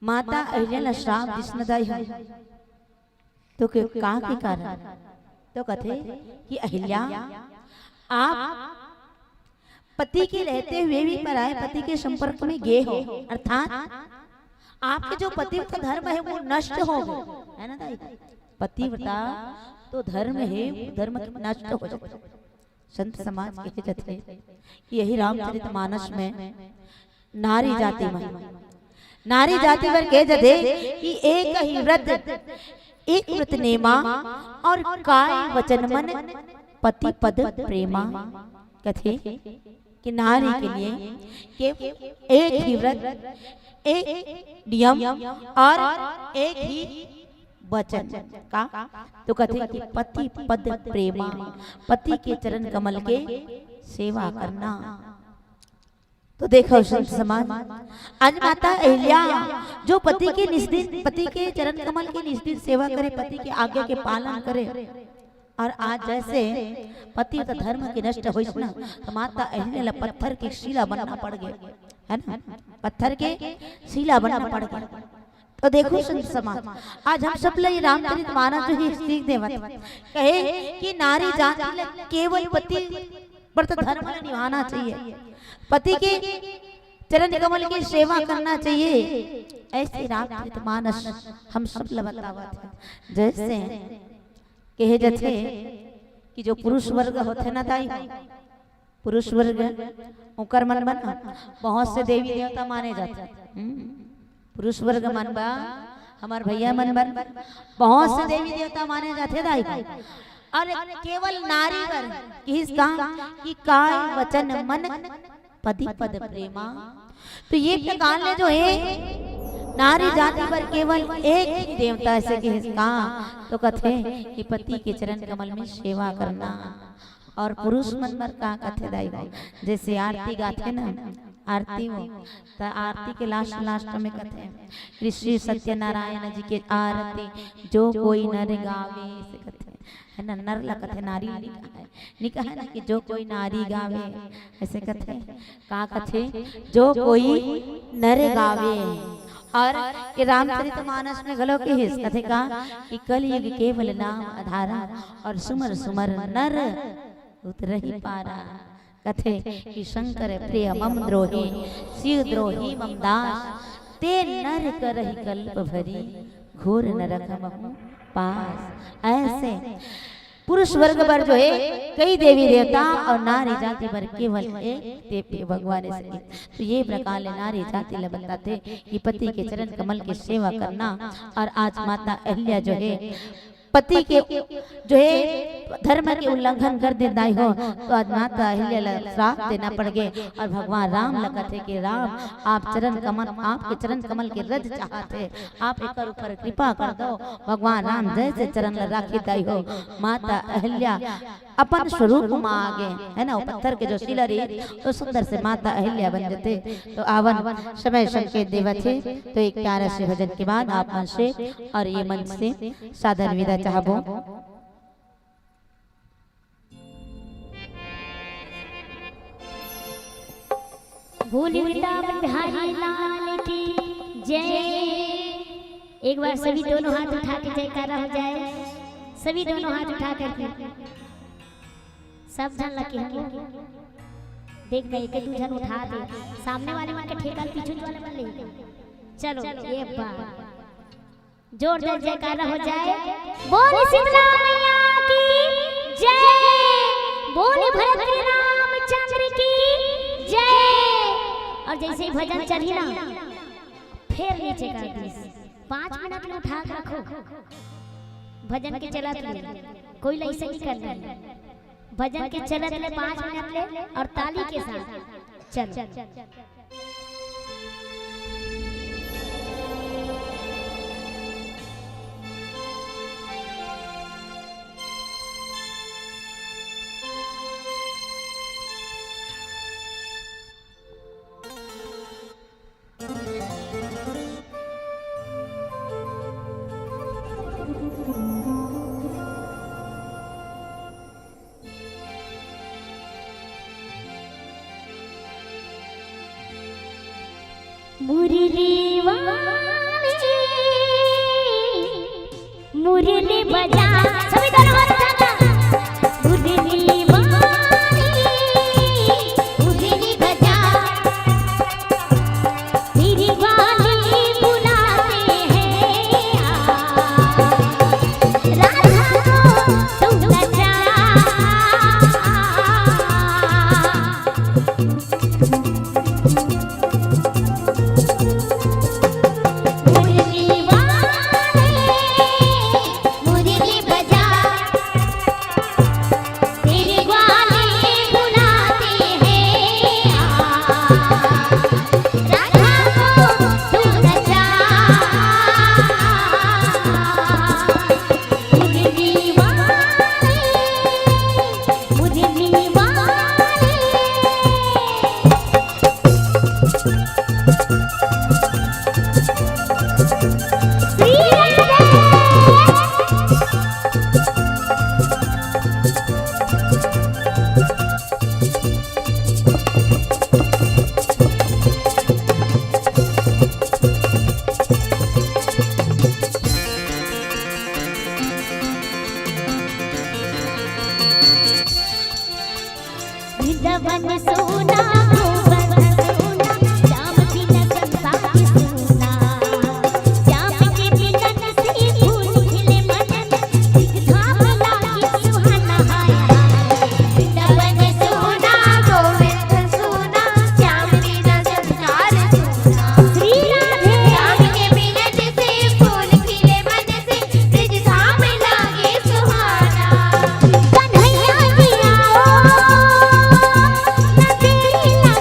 माता अहिल्या ला श्राप दिस न दाई हो, तो के, का के कारण? तो कथे कि अहिल्या, आप पति के रहते हुए भी पराये पति के संपर्क में गए हो, अर्थात आपके जो पतिव्रता धर्म है वो नष्ट हो गए, है ना दाई? पतिव्रता तो धर्म है, वो धर्म नष्ट हो जाता है। संत समाज कहे जथे कि यही रामचरित मानस में नारी जाति में, नारी जाति बर कहे जथे कि एक ही व्रत, एक व्रत नेमा और काय वचन मन पति पद प्रेमा। कथे कि नारी के लिए के एक ही व्रत, एक नियम और एक ही वचन। का? तो कथे कि पति पद प्रेमा, पति के चरण कमल के सेवा करना। तो देखो संत समाज, आज माता अहिल्या जो पति के निस्दिन, पति के चरण कमल के निस्दिन सेवा करे, पति के आज्ञा के पालन करे, और आज जैसे पति तो धर्म के नष्ट होइस ना, तो माता अहिल्या ला पत्थर के शिला बनना पड़ गए, है ना? पत्थर के शिला बनना पड़ गए। तो देखो संत समाज, आज हम सब ला ये रामचरित मानस जो ही सीख देवत, कहे कि नारी जाति ला केवल पति व्रत धर्म ला निभाना चाहिए, पति के चरण कमल की सेवा करना चाहिए। ऐसे रामचरित मानस हम सब ला बतावत है। जैसे कहे जथे कि जो पुरुष वर्ग होथे ना दाई, पुरुष वर्ग, ओकर मन बर बहुत से देवी देवता माने जाथे। हम्म, पुरुष वर्ग मन बर, हमर भैया मन बर बहुत से देवी देवता माने जाथे दाई। और केवल नारी बर किहिस का कि काय वचन मन पति पद प्रेमा। तो ये प्रकार ले जो है नारी जाति बर केवल एक ही देवता ऐसे के का, तो कथे कि पति के चरण कमल में सेवा करना। और पुरुष मन बर का कथे दाई हो, जैसे आरती गाथे ना, आरती हो, त आरती के लास्ट लास्ट में कथे, "ऋषि सत्यनारायण जी के आरती जो कोई नर गावे", ऐसे कथे, है ना, नर ला कथे, नारी ला नहीं कहे, नहीं कहे ना कि जो कोई नारी गावे, ऐसे कथे, का कथे, "जो कोई नर गावे।" और ये रामचरित मानस में घलो किहिस, कथे का कि "कलयुग केवल नाम अधारा, और सुमर सुमर नर उतरहि पारा।" कथे कि "शंकर प्रिय मम द्रोही, शिव द्रोही मम दास, ते नर करहि कल्प भरी, घोर नरक महु पास।" ऐसे पुरुष वर्ग बर जो है कई देवी देवता और नारी जाति बर केवल एक देव भगवान ऐसे। तो ये प्रकार ले नारी जाति ले बताथे कि पति के चरण कमल की सेवा करना। और आज माता अहिल्या जो है पति के जो है धर्म के उल्लंघन कर दे दाई हो, तो आज माता अहिल्या ला श्राप देना पड़ गए। और भगवान राम ला कथे कि "राम, आप चरण कमल, आपके चरण कमल के रज चाहत है, आप एकर ऊपर कृपा कर दो।" भगवान राम जैसे चरण ला राखी दाई हो, माता अहिल्या अपन स्वरूप म आगे, है ना, वो पत्थर के जो शिला रही, तो सुंदर से माता अहिल्या बन जथे। तो आवन समय संकेत देवत हे, तो एक प्यारा से भजन के बाद आप मन से और ये मंच से सादर विदा चाहबो। बोल वृंदावन बिहारी लाल की जय। एक बार सभी दोनों हाथ उठा के जयकारा हो जाए, सभी दोनों हाथ उठा करके। सब झन लगे हम देख दे, एक दू झन उठा दे, सामने वाले मन के ठेका पीछू वाले मन ले। चलो, ये बात जोरदार जयकारा हो जाए। बोल शीतला मैया की जय, बोल भरत रामचंद्र की जय। और जैसे ही भजन चली ना, फिर नीचे कर दीस। पाँच मिनट में उठा के रखो, भजन के चलत ले, कोई ला ऐसे नहीं करना है। भजन के चलत ले पाँच मिनट ले और ताली के साथ चलो। मुरली वाली, मुरली बजा, सभी दोनों हाथ उठाना। मुरली वाली, मुरली बजा, तेरी बाली बुलाते हैं आज, राधा को तू नचा। मुरली वाले, मुरली बजा, तेरे ग्वाले बुलाते हैं आज, राधा को तू नचा। मुरली वाले, मुरली वाले। वृंदावन सोना, गोवर्धन सोना, श्याम बिना संसार सोना। श्याम के मिलन से फूल खिले मन में, धाम लागे सुहाना। हाय हाय। वृंदावन सोना, गोवर्धन सोना, श्याम बिना संसार सोना। श्री राधे। श्याम के मिलन से फूल खिले मन से, ब्रज धाम लागे सुहाना। कन्हैया जी आओ, ना देरी ना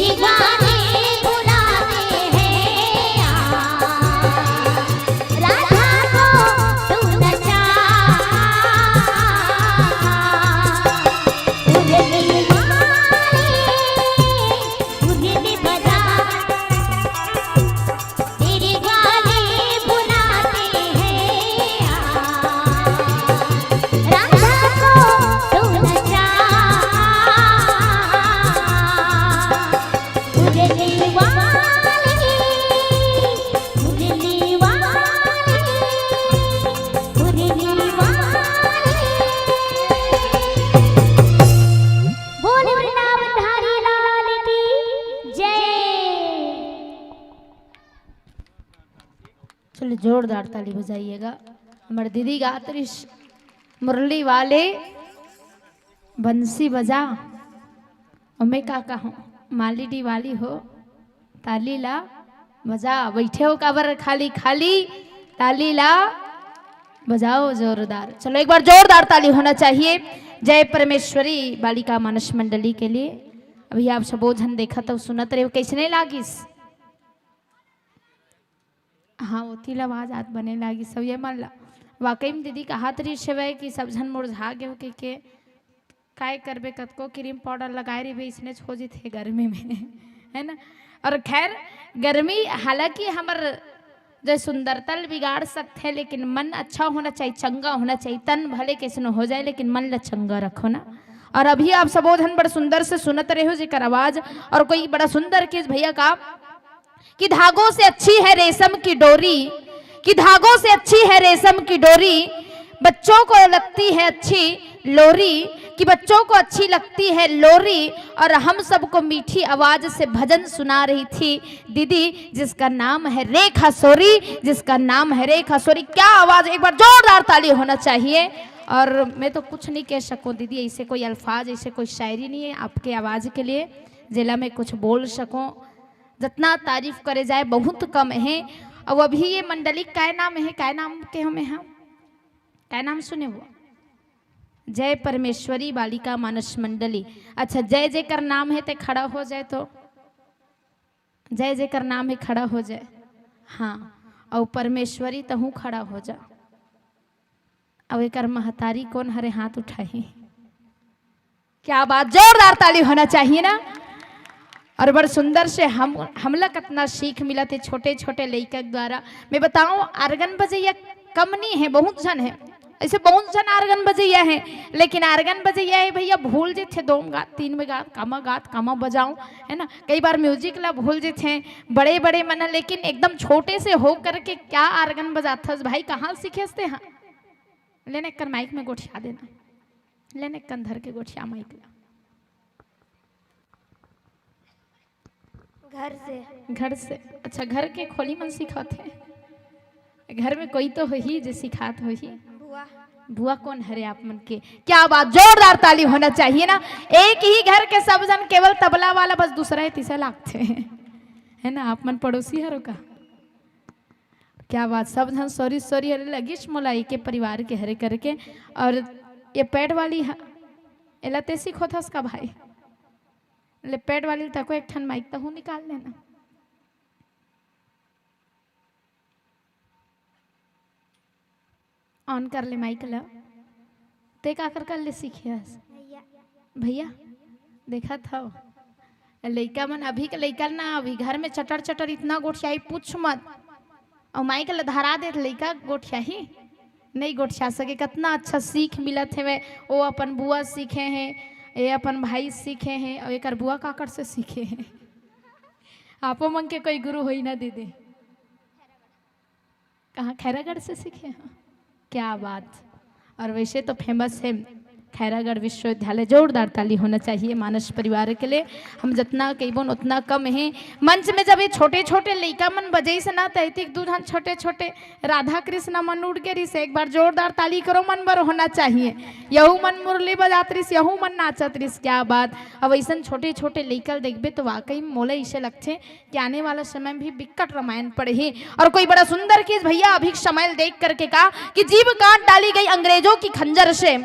दीवाने बुलाते हैं, आ, राधा को तू नचा। उर्ली मारे, उर्ली बजा, तेरे गाने बुलाते हैं, आ, राधा को तू नचा। उर्ली वाली, उर्ली वाली, उर्ली वाली। बोल वृंदावन धारी लाल की जय। चलो, जोरदार ताली बजाइएगा। हमर दीदी गात रहिस, मुरली वाले बंसी बजा। अउ मैं का कहूँ, माली डी वाली हो, ताली ला बजा। बैठे हो काबर खाली खाली, ताली ला बजाओ जोरदार। चलो, एक बार जोरदार ताली होना चाहिए जय परमेश्वरी बालिका मानस मंडली के लिए। अभी आप सबो झन देखत हो, सुनत रहे हो, कैसने लागिस? हाँ, ओती ला आवाज आत बने लागिस। सब ये मन ला, वाकई में दीदी कहत रहिस हवय कि सब झन मुरझा गेव कहिके। काय करबे, कतको क्रीम पाउडर लगाए रहिबे, इसने हो जथे गर्मी में, है ना? और खैर, गर्मी हालांकि हमर जो सुंदरता ल बिगाड़ सकथे, लेकिन मन अच्छा होना चाहिए, चंगा होना चाहिए। तन भले कैसनो हो जाए, लेकिन मन ला चंगा रखो ना। और अभी आप सबो झन बड़ सुंदर से सुनत रहे हो जेकर आवाज। और कोई बड़ा सुंदर चीज भैया का कि धागों से अच्छी है रेशम की डोरी, कि धागों से अच्छी है रेशम की डोरी, बच्चों को लगती है अच्छी लोरी, कि बच्चों को अच्छी लगती है लोरी, और हम सबको मीठी आवाज से भजन सुना रही थी दीदी, जिसका नाम है रेखा सोरी, जिसका नाम है रेखा सोरी। क्या आवाज, एक बार जोरदार ताली होना चाहिए। और मैं तो कुछ नहीं कह सकूं दीदी, ऐसे कोई अल्फाज, ऐसे कोई शायरी नहीं है आपके आवाज के लिए जेला मैं कुछ बोल सकूं। जतना तारीफ करे जाए बहुत कम हे। अउ अभी ये मंडली काय नाम हे, काय नाम के हमें हम, काय नाम सुने वो? जय परमेश्वरी बालिका मानस मंडली। अच्छा, जय जेकर नाम हे ते खड़ा हो जाए तो, जय जेकर नाम हे खड़ा हो जाए। हाँ, अउ परमेश्वरी तहूँ खड़ा हो जा। अउ एकर महतारी कोन हरे, हाथ उठाही। क्या बात, जोरदार ताली होना चाहिए ना। और बड़ सुंदर से हम, हमला कतना सीख मिलत हे छोटे छोटे लइका के द्वारा। मैं बताऊं, आर्गन बजैया कम नहीं है, बहुत झन है, ऐसे बहुत झन आर्गन बजैया है, लेकिन आर्गन बजैया है भैया, भूल जेथे दो में गात, तीन में गात, कामा गात, कामा बजाऊं, है ना। कई बार म्यूजिक ला भूल जेथे बड़े बड़े मन, लेकिन एकदम छोटे से हो करके क्या आर्गन बजाथस भाई, कहाँ सीखेस ते? हाँ, लेने कर माइक में गोठिया देना। लेने कन धर के गोठिया माइक ला। घर से। घर से। अच्छा, घर के खोली मन सिखात हे। घर में कोई तो होही जे सिखात होही। बुआ। बुआ कोन हरे आप मन के? क्या बात, जोरदार ताली होना चाहिए ना। एक ही घर के सब झन, केवल तबला वाला बस दूसरा हे, तीसरा लागथे, है ना? आप मन पड़ोसी हरो का? क्या बात, सब झन सॉरी सॉरी हरे लगिस मोला, एके परिवार के हरे करके। और ये पैड वाली ह, एला ते सिखोथस का भाई? ले पैड वाली तको एक ठन माइक तहूँ निकाल लेना। ऑन कर ले माइक ला। ते काकर कर ले सीखे हस? भैया। भैया, देखत हव? लइका मन, अभी के लइका ना, अभी घर में चटर चटर इतना गोठियाही, पूछ मत। अउ माइक ला धरा दे त लइका गोठियाही, नहीं गोठिया सके। कतना अच्छा सीख मिलत हवे। ओ अपन बुआ सीखे हे, ए अपन भाई सीखे हे, अउ एकर बुआ काकर से सीखे हे? आपो मन के कोई गुरु होई ना दीदी? कहाँ, खैरागढ़ से सीखे हो? क्या बात। और वैसे तो फेमस है खैरागढ़ विश्वविद्यालय, जोरदार ताली होना चाहिए मानस परिवार के लिए। हम जितना कहिबोन उतना कम है। मंच में जब ये छोटे छोटे लइका मन बजइस ना, त एतिक दू झन छोटे छोटे राधा कृष्ण मन उठ गे रिस। एक बार जोरदार ताली करो, मन बर होना चाहिए। यहू मन मुरली बजात रिस, यहू मन नाचत रिस। क्या बात। अब ऐसन छोटे छोटे लइका ल देखबे तो वाकई में मोला इसे लगथे कि आने वाला समय में भी बिकट रामायण पढ़ही। और कोई बड़ा सुंदर चीज भैया अभी समय देख करके कहा कि जीभ काट डाली गई अंग्रेजों की खंजर से,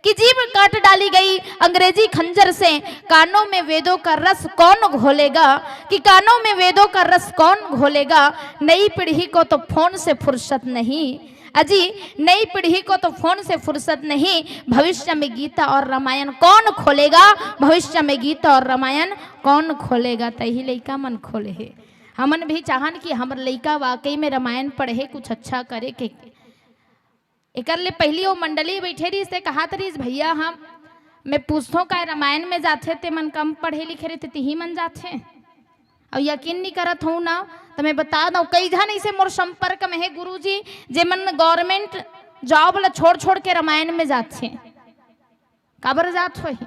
कि जीभ काट डाली गई अंग्रेजी खंजर से, कानों में वेदों का रस कौन घोलेगा, कि कानों में वेदों का रस कौन घोलेगा। नई पीढ़ी को तो फोन से फुर्सत नहीं, अजी, नई पीढ़ी को तो फोन से फुर्सत नहीं, भविष्य में गीता और रामायण कौन खोलेगा, भविष्य में गीता और रामायण कौन खोलेगा। तही लइका मन खोले हे। हमन भी चाहन कि हमर लइका वाकई में रामायण पढ़े, कुछ अच्छा करे के। एकर ले पहिली वो मंडली बइठे रहिस, ते कहत रहिस, "भैया, हम, मैं पूछथों, काय रामायण में जाथे, ते मन कम पढ़े लिखे रहिथे, तिही मन जाथे?" अउ यकीन नइ करत हूँ ना, त मैं बता दऊँ, कई झन अइसे मोर संपर्क में हे गुरुजी, जे मन government job ला छोड़ छोड़ के रामायण में जाथे। काबर जात होही?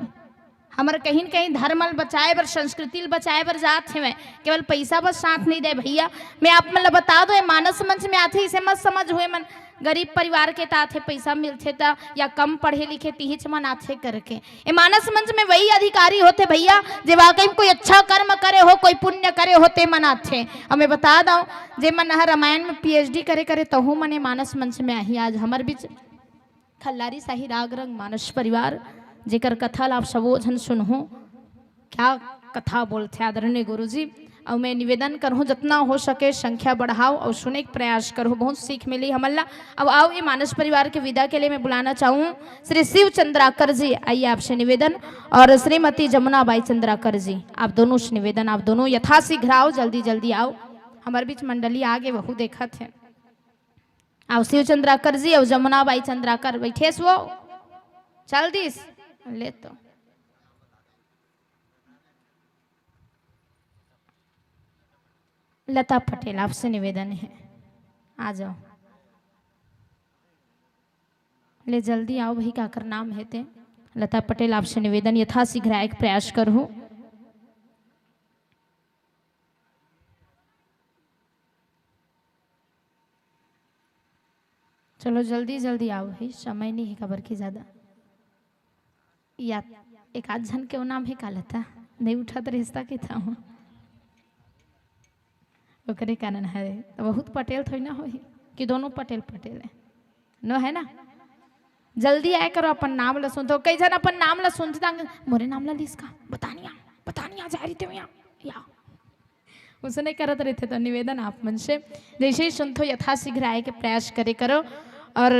हमर कहीं न कहीं धर्म ल बचाए बर, संस्कृति ल बचाए बर जात हेवय, केवल पइसा बस साथ नइ दे भैया। मैं आप मन ल बता दो, ये मानस मंच में आथे, इसे मत समझ हुए मन गरीब परिवार के त आथे, पइसा मिलथे त, या कम पढ़े लिखे तिहिच मन आथे करके। ये मानस मंच में वही अधिकारी होथे भैया, जे वाकई में कोई अच्छा कर्म करे हो, कोई पुण्य करे हो, ते मन आथे। अउ मैं बता दऊं, जे मन ह रामायण में PhD करे करे, तहू मन ये मानस मंच में आही। आज हमर बीच खल्लारी शाही राग रंग मानस परिवार, जेकर कथा ला आप सबो झन सुनहू। क्या कथा बोलथे आदरणीय गुरुजी। अउ मैं निवेदन करहूँ, जतना हो सके संख्या बढ़ाओ अउ सुने के प्रयास करहू, बहुत सीख मिली हमन ला। अब आओ, ये मानस परिवार के विदा के लिए मैं बुलाना चाहूँ श्री शिव चंद्राकर जी, आइए आपसे निवेदन, और श्रीमती जमुना बाई चंद्राकर जी, आप दोनों से निवेदन, आप दोनों यथाशीघ्र आओ, जल्दी जल्दी आओ। हमारे बीच मंडली आगे वहू देखत हे। अउ शिव चंद्राकर जी अउ जमुना बाई चंद्राकर बइठे हे वो, चल दिस, ले तो। लता पटेल, आपसे निवेदन हे, आ जाओ। ले जल्दी आओ भाई, काकर नाम हे ते। लता पटेल, आपसे निवेदन, यथाशीघ्र आए के प्रयास करहू। चलो जल्दी जल्दी आओ भाई, समय नइ हे काबर के ज्यादा। या एक आध झन के वो नाम हे का लता, नइ उठत रहिस त कहिथंव। ओकरे कारण हरे, त बहुत पटेल थोड़ी ना होही कि दोनों पटेल पटेल हे, नो हे ना? जल्दी आए करो, अपन नाम ला सुनथों। कई झन अपन नाम ला सुनथे त, "मोरे नाम ला लिस का? बता नहीं आ, बता नहीं आ, जा रही थे यहाँ।" या उसने करत रहिथे, तो निवेदन आप मन से, जैसे ही सुनथों यथाशीघ्र आए के प्रयास करे करो। और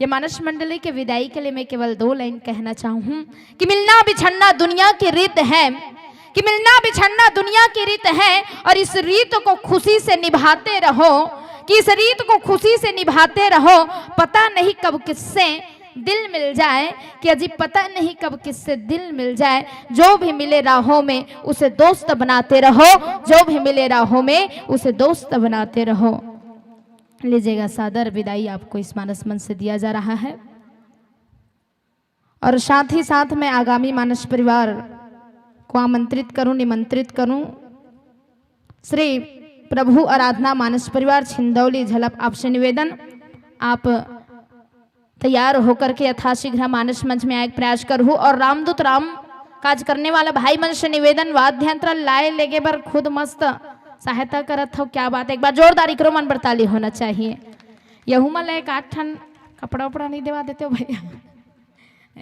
ये मानस मंडली के विदाई के लिए मैं केवल दो लाइन कहना चाहूँ कि मिलना बिछड़ना दुनिया की रीत है, कि मिलना बिछड़ना दुनिया की रीत है, और इस रीत को खुशी से निभाते रहो, कि इस रीत को खुशी से निभाते रहो। पता नहीं कब किससे दिल मिल जाए, कि अजी पता नहीं कब किससे दिल मिल जाए। जो भी मिले राहों में उसे दोस्त बनाते रहो, जो भी मिले राहों में उसे दोस्त बनाते रहो। लीजिएगा, सादर विदाई आपको इस मानस मंच से दिया जा रहा है। और साथ ही साथ मैं आगामी मानस परिवार को आमंत्रित करूं, निमंत्रित करूं। श्री प्रभु आराधना मानस परिवार छिंदौली झलप, आपसे निवेदन, आप तैयार होकर के यथाशीघ्र मानस मंच में आए के प्रयास करहू। और रामदूत राम काज करने वाला भाई मन से निवेदन, वाद्य यंत्र लाए लेगे बर खुद मस्त सहायता करत हो, क्या बात है, एक बार जोरदार इकरो मन बर ताली होना चाहिए। यहू मन ला एक आध ठन कपड़ा उपड़ा नहीं देवा देते हो भैया?